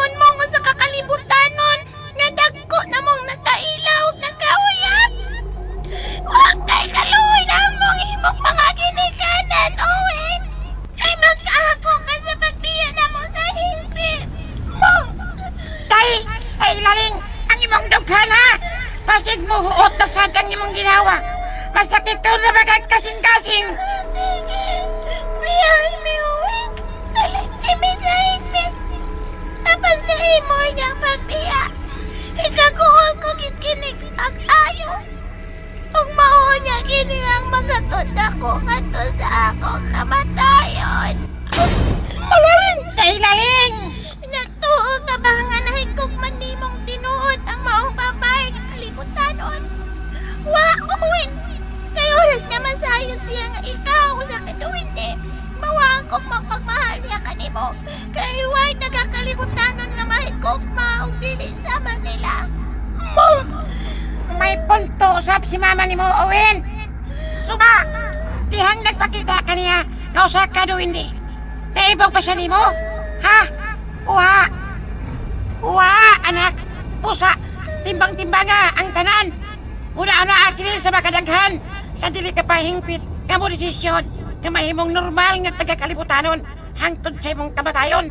Kailaling ang imong dughan ha. Pasig mo huot na sad ang imong ginawa. Masakit ka na magkasing-kasing. Sige, biyahe mi Owen. Dali kami sa ipit. Apan sa imo niyang pagbiya. Ikaguol ko gid kinig ang ayo. Ug mao niya kini ang magatod ako ngadto sa akong kamatayon. Malaling! Kailaling! Nagtuo ka ba nga nahigog man nimong tinuod ang maong babae nga kalibutanon? Wa, Owen! Kay oras nga masayod siya nga ikaw sa kaduwinde. Mawang kong magpagmahal niya kanimo. Kay way nagakalimutanon nga mahigog maong dili sama nila. Ma! May punto usab si mama nimo, Owen. Suba! Dihang nagpakita kaniya nga usa ka duwinde. Naibog pa siya nimo? Ha? Uha! Uha, anak! Pusa! Timbang-timbanga ang tanan! Una-una akili sa makadaghan sa dili ka pahingpit nga mo desisyon nga mahimong normal nga tagakalibutanon hangtod sa imong kamatayon.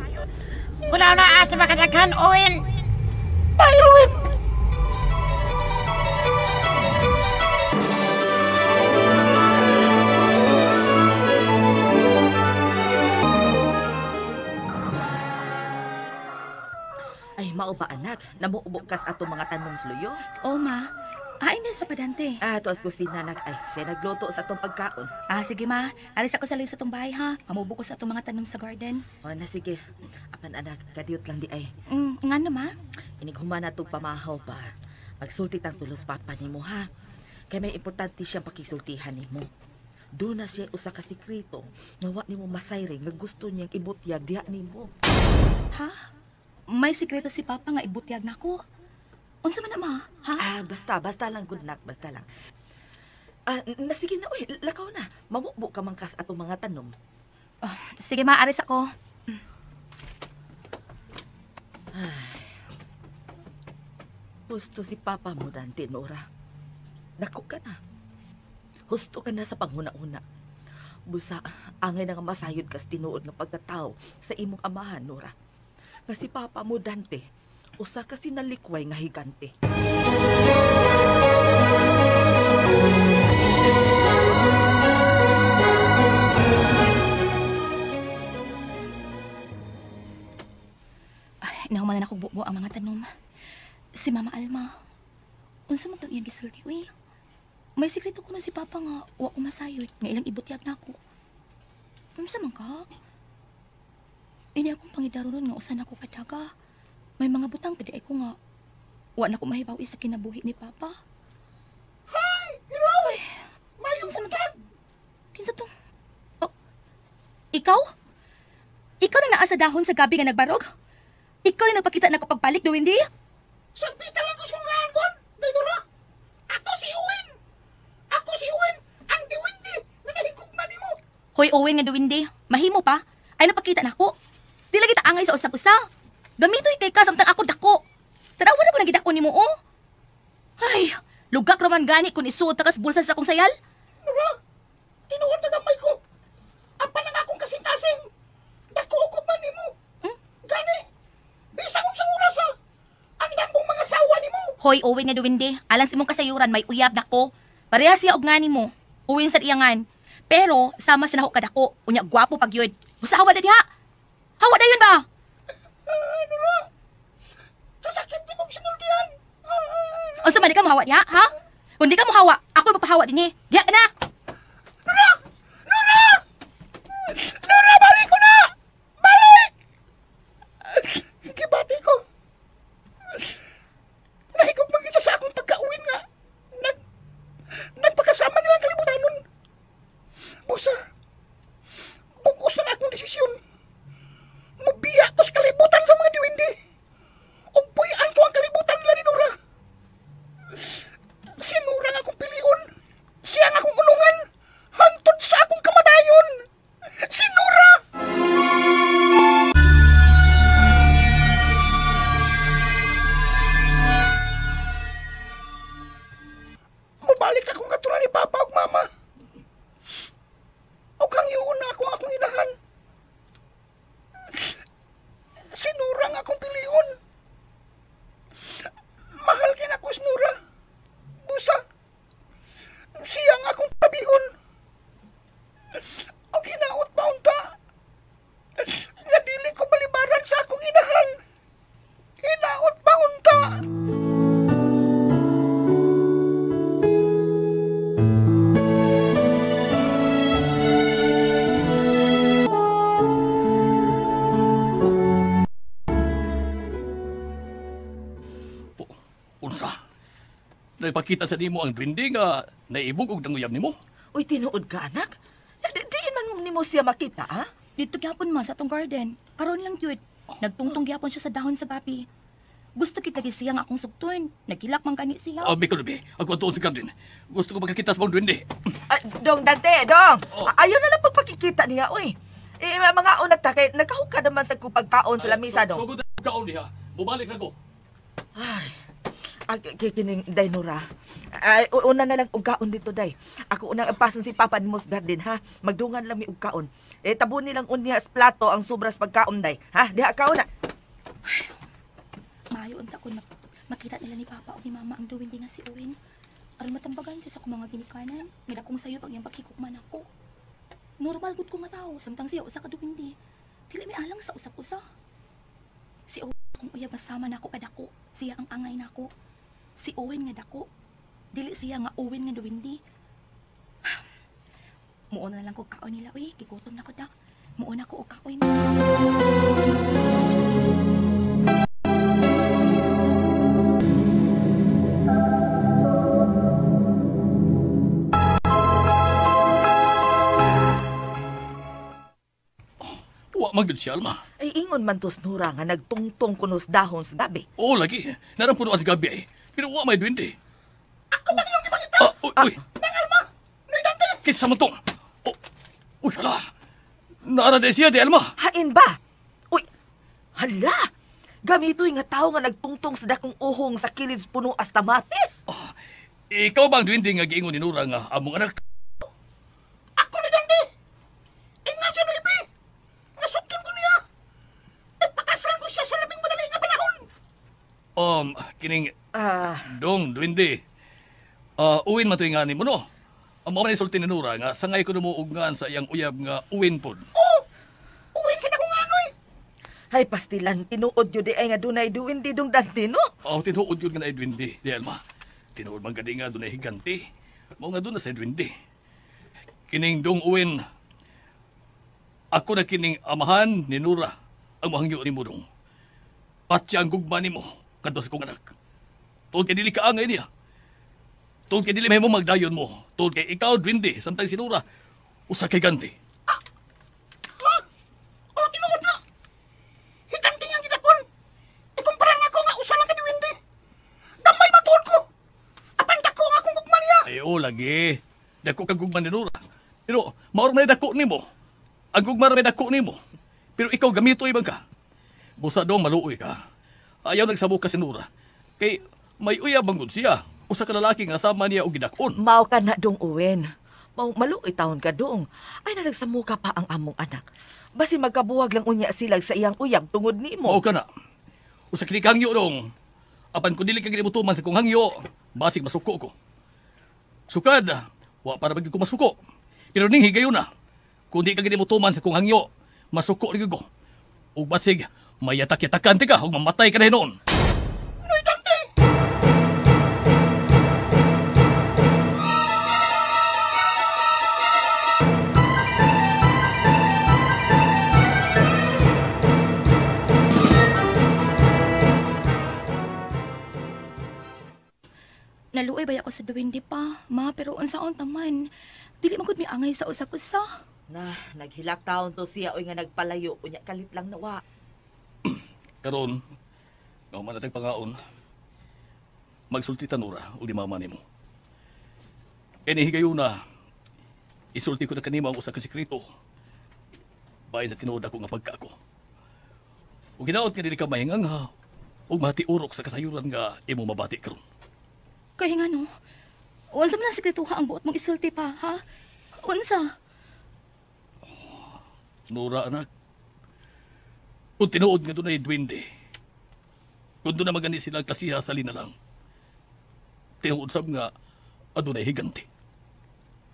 Una-una sa makadaghan, Owen! Bye, Owen! Ay, mao ba anak? Namuubo kas ato mga tanong sluyo? Oh, ma. Ay, na sa padante. Ah, tuas kusina anak. Ay, siya nagluto sa atong pagkaon. Ah, sige ma. Alis ako sa luyo sa itong bahay, ha? Mamubo ko sa atong mga tanom sa garden. O na, sige. Apan anak, kadiyot lang di ay. Nga no, ma? Inig humana itong pamahaw pa. Magsulti tang tulos papa nimo, ha? Kay may importante siyang pakisultihan nimo. Doon na siya usa ka sekreto nga wa nimo masayri nga gusto niyang ibutyag diha nimo. Ha? May sekreto si Papa nga ibutyag nako. Unsa man na, ma? Ha? Ah, basta lang, good luck, basta lang. Ah, na sige na, uy, lakaw na. Mamubo ka man kas atong mga tanom. Oh, sige ma, aris ako. Ay. Husto si Papa mo, Dante, Nora. Dako ka na. Husto ka na sa panghuna-una. Busa, angay na nga masayod kas tinuod nga pagkatao sa imong amahan, Nora. Nga si Papa mo, Dante, usa ka sinalikway nga higante. Ay, nahuman na ako bubo ang mga tanom. Si Mama Alma, unsa man tong iyang gisulti, uy? May sekreto kuno si Papa nga wa ko masayod nga ilang ibutyag nako. Unsa man ka? Ini akong pangidaronon nga usa nako kadaga. May mga butang pwede ko nga wa na ko mahibaw sa kinabuhi ni Papa. Hi! Hello! Mayong buntag! Kinsa tong? Oh, ikaw? Ikaw na naa sa dahon sa gabi nga nagbarog? Ikaw na nagpakita na kapagbalik do hindi? Sagpita lang ko sungahan kon, Daydora. Ako si Owen. Ako si Owen, ang diwindi nga nahigugma nimo. Hoy Owen nga duwindi, mahimo pa. Ay napakita nako. Di lagi ta angay sa usag-usa. Gamitoy kay ka samtang ako dako. Tanawa na ko nang gidako nimo oh. Ay, lugak raman gani kun isuot ta kas bulsa sa akong sayal. Nora, tinuod na gamay ko. Apan ang akong kasing-kasing. Dako ko man nimo. Hmm? Gani, bisang unsang oras ha. Andam kong mga sawa nimo. Hoy Owen nga duwindi, alang sa imong kasayuran may uyab nako. Pareha siya og ngani mo. Uwin sa iyangan. Pero sama siya nako kadako. Unya gwapo pag yun. Busa hawa na diha. Hawa na yun ba? Nora, kasakit ni mong sinultihan. Unsa man di ka mohawa diha, ha? Kung di ka mohawa, ako mapahawa dinhi. Diha ka na. Nora! Nora! Nora, balik ko na! Balik! Gibati ko. Nahigog mag-isa sa akong pagkauwin nga. Nagpakasama nila ang kalibutan nun. Busa, bugos lang akong desisyon. Mubiya ko sa kalibutan sa mga diwindi. Ug puy-an ko ang kalibutan nila ni Nora. Si Nora nga akong pilion. Siya nga akong unungan. Unsa? Nagpakita sa nimo ang duwende nga naibog og nanguyab nimo? Uy, tinuod ka, anak. Diin man nimo siya makita, ha? Dito gyapon ma sa atong garden. Karon lang gyud. Nagtungtong gyapon siya sa dahon sa gabi. Gusto kita lagi siya nga akong sugton. Nagilak man gani siya. Ah, Bicol, be. Ako atuon sa garden. Gusto ko magkakita sa mga duwende. Ay, dong, Dante, dong. Oh. Ayaw na lang pagpakikita niya, uy. Eh, mga una ta, kay nakahuka naman sa kupagkaon sa lamisa, dong. Sugod na kaon diha. Bumalik na ko. Ay, kikining, Day Nora. Ay, una na lang og kaon dito, Day. Ako unang ipasan si Papa ni Mos Garden, ha? Magdungan lang mi og kaon. Eh, tabon nilang unya sa plato ang sobras pagkaon, Day. Ha? Diha kaon na. Maayo unta ko makita nila ni Papa o ni Mama ang duwende nga si Owen. Aron matambagan siya sa akong mga ginikanan. May dakong sayo pag iyang paghikukman ako. Normal gud ko nga tao, samtang siya usa ka duwende. Dili may alang sa usap-usa. Si Owen akong uyab masama nako kadako. Siya ang angay nako. Si Owen nga dako. Dili siya nga Owen nga duwende. Muuna na lang ko kaon nila, uy. Gigutom na ko da. Muuna ko og kaon. Wa man gyud siya, Alma. Ay, ingon man tos Nora nga nagtungtong kunos dahon sa gabi. Oo, lagi. Narang puno sa gabi ay. Pero wa may duwende. Ako ba iyong gipangita? Ah, uy, uy. Nang Alma! Nay Dante! Kinsa man tong? Oh, uy, hala. Naara di siya, di Alma. Hain ba? Uy, hala! Gamito'y nga tao nga nagtungtong sa dakong uhong sa kilid puno as tamatis. Ah, ikaw ba ang duwende nga giingon ni Nora nga among anak? Ako ni Dante! Inga siya no ibi! Nasukton ko niya! Ipakasalan ko siya sa labing madali nga panahon! Kining dong, duwende. Uwin man to'y nga ni mo, no? Ang mga manisulti ni Nora nga sangay ko numuugngan sa iyang uyab nga uwin pod. Oh! Uwin siya na kung ano'y! Ay, pastilan, tinuod yun di ay nga dunay duwende dong Dante, no? Oh, tinuod yun nga na duwende, di Alma. Tinuod man gani nga dunay higante. Mao nga doon na sa duwende. Kining dong uwin, ako na kining amahan ni Nora ang mahangyo ni mo dong. Patya ang gugma ni mo kadto sa kong anak. Tuod kay dili ka angay niya. Tuod kay dili mahimo magdayon mo. Tuod kay ikaw duwende samtang si Nora usa kay higante. Ah! Ha? Oh, tinuod na. Higante ang gidakon. Ikumpara nako nga usa lang ka duwende. Gamay man tuod ko. Apan dako ang akong gugma niya. Ay, oh, lagi. Dako kang gugma ni Nora. Pero maor may dako nimo. Ang gugma ra may dako nimo. Pero ikaw gamito ibang ka. Busa dong maluoy ka. Ayaw nagsabok ka si Nora. Kay may uyab bang gud siya. Usa ka lalaki nga sama niya og gidakon. Mao ka na dong Owen. Mao maluoy taon ka dong. Ay na nagsamuka pa ang among anak. Basi magkabuwag lang unya sila sa iyang uyab tungod nimo. Mao ka na. Usa kini ka hangyo dong. Apan kun dili ka ginibutuman sa kong hangyo, basig masuko ko. Sukad, wa para ba gyud ko masuko. Pero ning higayon na. Kun di ka ginibutuman sa kong hangyo, masuko rin ko. Ug basig mayatak-yatakan ti ka ug mamatay ka na hinuon. Noy Dante! Naluoy ba ako sa duwende pa, ma, pero unsaon taman. Dili man gud mi angay sa usa-usa. Na, naghilak taon to siya oy nga nagpalayo unya kalit lang nawa. Karon, nga man natag pangaon. Magsulti ta Nora og di mama nimo. Kay ni higayuna, isulti ko na kanimo ang usa ka sekreto. Bahin sa tinuod ako nga pagka ako. Ug hinaot nga dili ka mahingangha ug matiurok sa kasayuran nga imo mabati karon. Kay nga no, unsa man ang sekretuha ang buot mong isulti pa, ha? Unsa? Nora, anak. Kung tinuod nga dunay duwende, kung doon na magani sila klasiha sa linalang, tinuod sab nga adunay higante.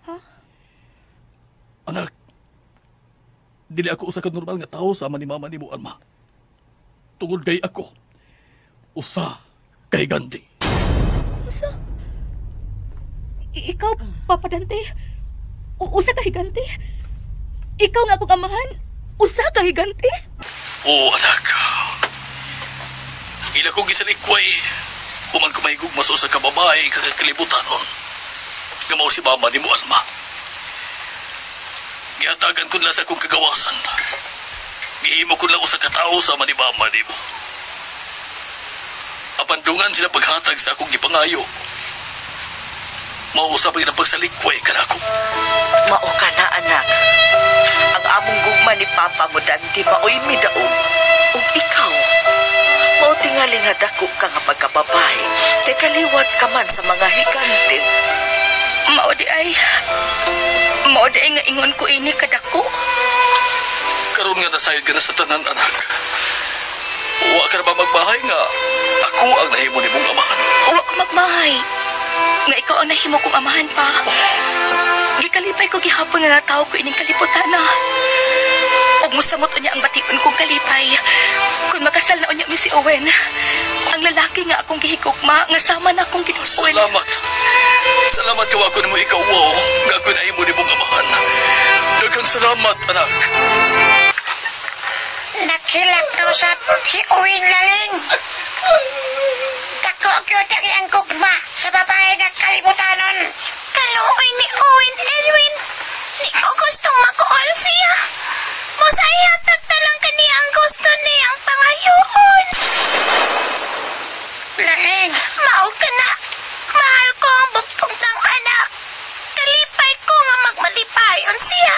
Ha? Anak, dili ako usa ka normal nga tawo sama ni mama nimo, Alma. Tungod kay ako, usa ka higante. Usa? Ikaw, Papa Dante, usa ka higante? Ikaw nga akong amahan, usa ka higante? Oo, anak. Ila kong gisalikway. Human ko mahigugma sa usa ka babae kakalibutan nun. Nga mao si mama ni mo, Alma. Gihatagan ko nila sa akong kagawasan. Gihimo ko lang usa ka tawo sama ni mama ni mo. Apandungan sila paghatag sa akong gipangayo. Mausa pa pagsalikway ka na ako. Mao ka na, anak. Ang among gugma ni Papa mo, Dante, maoy midaog. Ug ikaw, mao tingali nga dako ka nga pagkababae, kay kaliwat ka man sa mga higante. Mao di ay nga ingon ko ini kadako. Karon nga nasayod ka na sa tanan, anak. Wa ka na ba magbahay nga ako ang nahimo nimong amahan? Wa ko magmahay nga ikaw ang nahimo kong amahan pa. Gikalipay ko gihapon nga natawo ko ining kalibutan na. Ug mosamot unya ang bation kong kalipay kung makasal na unya mi si Owen. Ang lalaki nga akong gihigugma nga sama na akong giduol. Salamat. Salamat kawa ko nimo ikaw, wow, nga ako nahimo nimong amahan. Daghang salamat, anak. Naghilak na usap si Owen Laling. Dako gyud ang iyang gugma sa babae nga kalibutanon. Kaluoy ni Owen, Erwin. Di ko gustong makuol siya. Busa ihatag na lang kaniya ang gusto niyang pangayoon. Laling! Mao ka na. Mahal ko ang bugtong ng anak. Kalipay ko nga magmalipayon siya.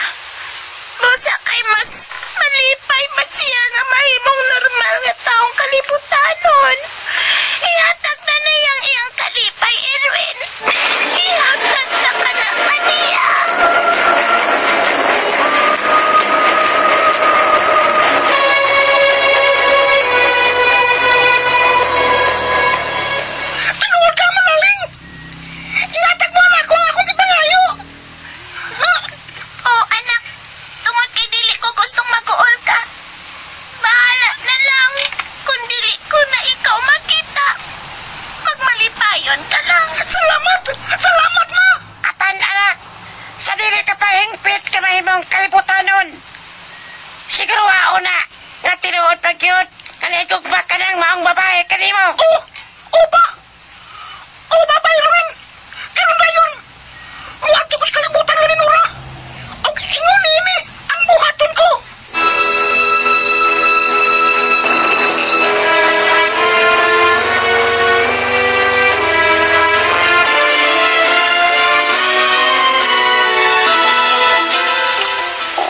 Busa kay mas malipay man siya nga mahimong normal nga taong kalibutanon. Ihatag na niyang iyang kalipay, Erwin. Ihatag na ka na kaniya. Tinuod ka, Malaling! Ihatag mo na ako ang akong ipangayo! Oh, anak, tungod kay dili ko gustong mag-uol ka. Bahala na lang kung dili ko na ikaw makita. Magmalipayon ka lang. Salamat! Salamat, ma! Apan, anak, sa dili ka pa hingpit ka mahimong kalibutanon. Siguro na, nga tinuod pag yun, kanigugma ka ng maong babae kanimo. Oh! Opa! Oh, Papa Erwin! Karon na yun! Muadto ko sa kalibutan ni Nora! Og ingon ini ang buhaton ko!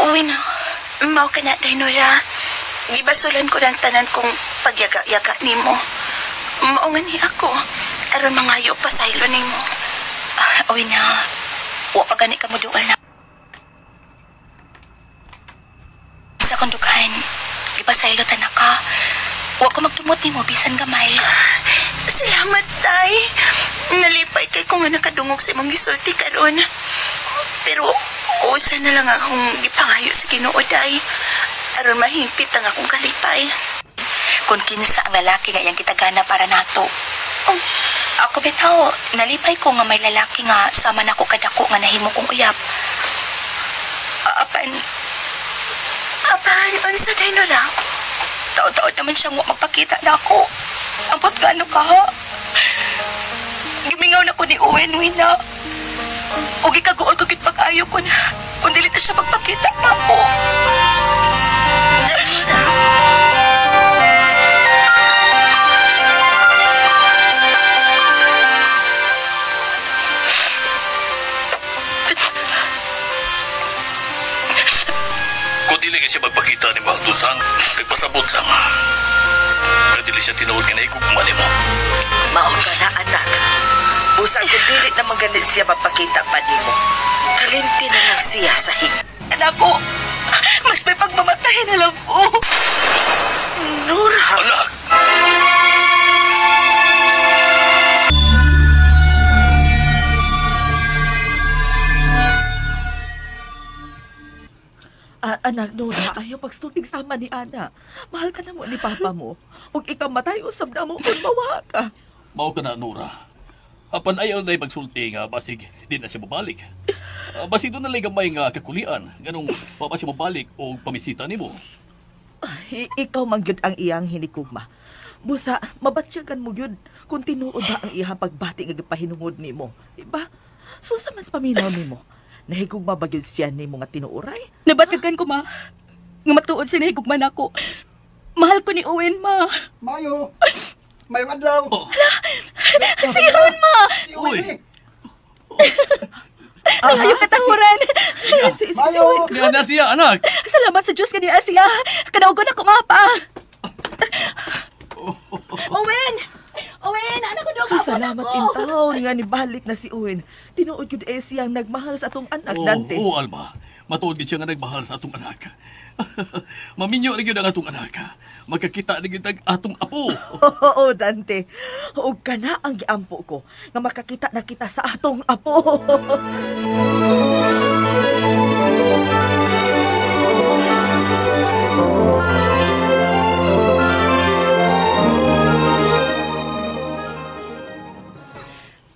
Uwi na. Mao ka na, Nora. Gibasulan ko lang tanan kong pagyaga-yaga nimo. Mao nga ni ako. Aron mangayo pasaylo nimo. Uwi na. Wa pa gani ka mo duol na. Sa akong dughan, gipasaylo ta na ka. Wa ko magtumot nimo bisan gamay. Salamat, Tay. Nalipay kay ko nga nakadungog sa imong gisulti karon. Pero usa na lang akong gipangayo sa Ginoo, Day. Aron mahimpit ang akong kalipay. Kung kinsa ang lalaki nga iyang kitagana para nato. Oh, ako bitaw, nalipay ko nga may lalaki nga sama nako kadako nga nahimo kong uyab. Apan, unsa day Nora? Taod-taod naman siyang wa magpakita na ako. Ambot gaano ka ha? Gimingaw na ko ni Owen, Wina. O gikaguol ko gid pag-ayo ko na kung dili na siya magpakita na ako. Kung dili siya magpakita ni Mahtusan, nagpasabot lang. Kaya dili siya tinuod ka na igugma nimo. Mao ka na, anak. Busa kung dili na maganit siya mapakita pa nimo, kalimti na lang siya sa hing. Anak ko, mas may pagmamatay na lang po. Nora! Anak! Anak Nora, ayaw pagsultig sama ni Ana. Mahal ka na mo ni Papa mo. Ug ikaw matay usab na mo kung mawa ka. Mao ka na, Nora. Apan ayaw na pagsulti nga basig di na siya mabalik. Basig doon na lang gamay nga kakulian. Ganong pa siya mabalik o pamisita nimo. Ay, ikaw man gyud ang iyang hinikugma. Busa, mabatyagan mo yun kung tinuod ba ang iyang pagbati nga gipahinungod nimo. Diba? So sa mas paminaw nimo, nahigugma ba gyud siya nimo nga tinuoray? Nabatyagan ko, ma. Nga matuod siya nahigugma nako. Mahal ko ni Owen, ma. Mayo! Mayong adlaw! Oh. Hala! Si Ron, ma! Si Owen eh! Ayaw katahuran. Si Mayo! Niya na siya, anak. Salamat sa Diyos kaniya siya. Kanaugon ako, ma, pa. Owen! Owen, anak ko dong. Salamat intaw nga nibalik na si Owen. Tinuod gyud eh siyang nagmahal sa atong anak, Dante. Oo, Alma. Matuod gyud siya nga nagmahal sa atong anak. Maminyo na gyud ang atong anak. Magkakita na gyud ang atong apo. Oo, Dante. Ug kana ang giampo ko nga makakita na kita sa atong apo.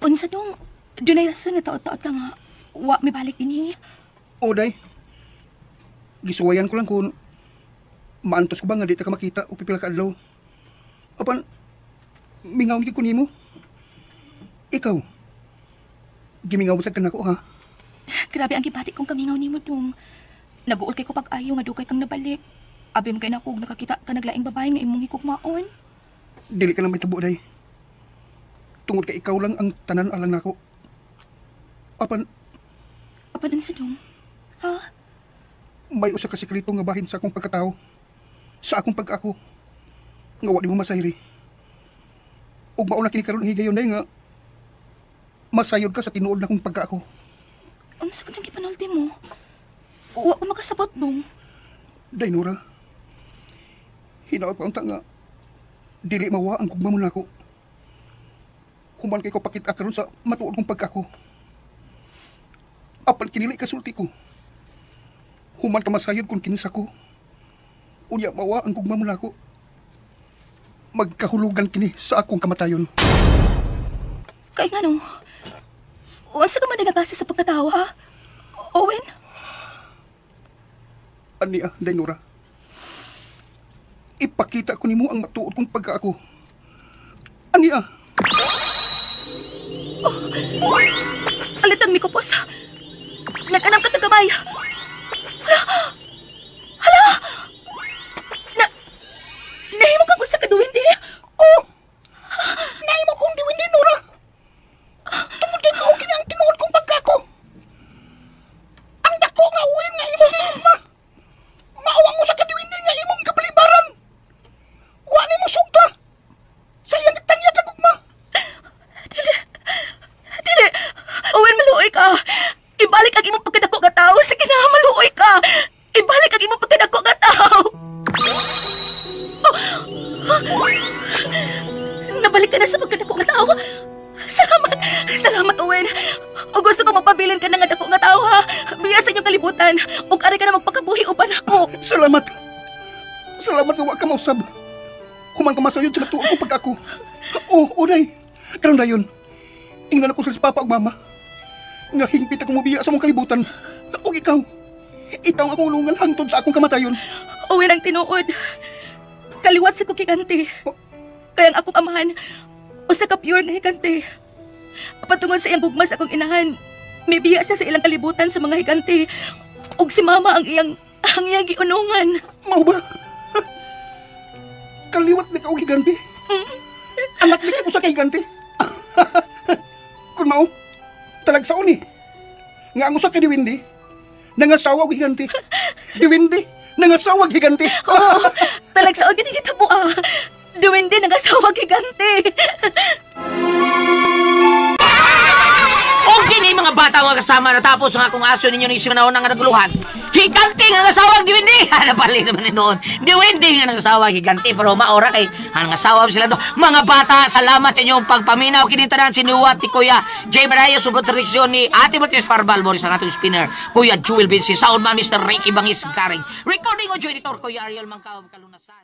Unsa dong, dunay rason nga taot-taot ka nga wa mibalik dinhi. O, day. Gisuwayan ko lang kung maantos ko ba nga di ta ka makita o pipila ka adlaw. Apan, mingaw gyud ko nimo. Ikaw, gimingaw sa kanako ha? Grabe ang gibati kong kamingaw nimo dong. Naguol kay ko pag-ayo nga dugay kang nabalik. Abi man kay nako og nakakita ka naglaing babae nga imong hikugmaon. Dili ka na may tabo, day. Tungod kay ikaw lang ang tanan alang nako. Apan, Apan unsa dong? Ha? May usa ka sekreto nga bahin sa akong pagkatao. Sa akong pag-ako. Nga wa nimo masayri. Ug mao na kini karon ang higayon, day, nga masayod ka sa tinuod na akong pagkaako. Unsa man ang gipanulti mo? Wa ko makasabot dong. Day, Nora. Hinaot pa unta nga dili mawa ang gugma mo nako. Human kay ko pakita karon sa matuod kong pagkaako. Apan kinili ka sulti ko. Human ka masayod kung kinsa ko. Unya mawa ang gugma mo nako. Magkahulugan kini sa akong kamatayon. Kay ngano? Unsa ka man nagabase sa pagkatawo, ha? Owen? Ania, Day Nora. Ipakita ko nimo ang matuod kong pagkaako. Ania. Oh, alitang mikupos. Nag-anam ka tagamay. Hala! Hala! Nahimo kang usa ka duwende? Oh! Nahimo kong duwende, Nora. Tungod kay mao kini ang tinuod kong pagkaako. Ang dako nga uwin nga imong gihigugma. Mao ang usa ka duwende nga imong kapalibaran. Wa nimo sugta sa iyang gitanya ka gugma. Dili. Dili. Owen, maluoy ka. Ibalik ang imong pagkadako nga tao. Sige na, maluoy ka. Ibalik ang imong pagkadako nga tao. Oh. Nabalik ka na sa pagkadako nga tao. Salamat. Salamat, Owen. O gusto ko mapabilin ka na nga dako nga tao, ha? Biya sa inyong kalibutan. O ari ka na magpakabuhi uban ako. Salamat. Salamat nga wa ka mausab. Human ka masayod sa matuod kong pagkaako. Oh, uday. Karon dayon. Ingnan ako sa papa ug mama. Nga hingpit ako mobiya sa mong kalibutan. Ug ikaw. Ikaw ang akong ulungan hangtod sa akong kamatayon. Owen ang tinuod. Kaliwat sa kukigante. Kaya ang akong amahan, usa ka pure na higante. Patungod sa iyang gugma sa akong inahan, may biya siya sa ilang kalibutan sa mga higante. Ug si mama ang iyang giunungan. Mao ba? Kaliwat ni ka og higante. Anak ni ka usa ka higante. Kun mao, talagsaon ni. Nga ang usa ka diwindi, nangasawa og higante. Diwindi, nangasawa og higante. Oo, talagsaon gid kita po ah. Diwindi nangasawa og higante. Okay ni mga bata mga kasama natapos ang akong aso ninyo ni Simanahon nga naguluhan. Higante nga nangasawa diwindi. Napali naman ni noon. Diwindi nga nangasawa higante pero maora kay nangasawa sila do. Mga bata, salamat sa inyong pagpaminaw kini tanan sinuwat ni Kuya Jay Baraya subot direksyon ni Ate Martinez Parbal Boris ang atong spinner Kuya Jewel Vinci soundman Mr. Ricky Bangis Garing. Recording audio editor Kuya Ariel Mangkaw Kalunasan.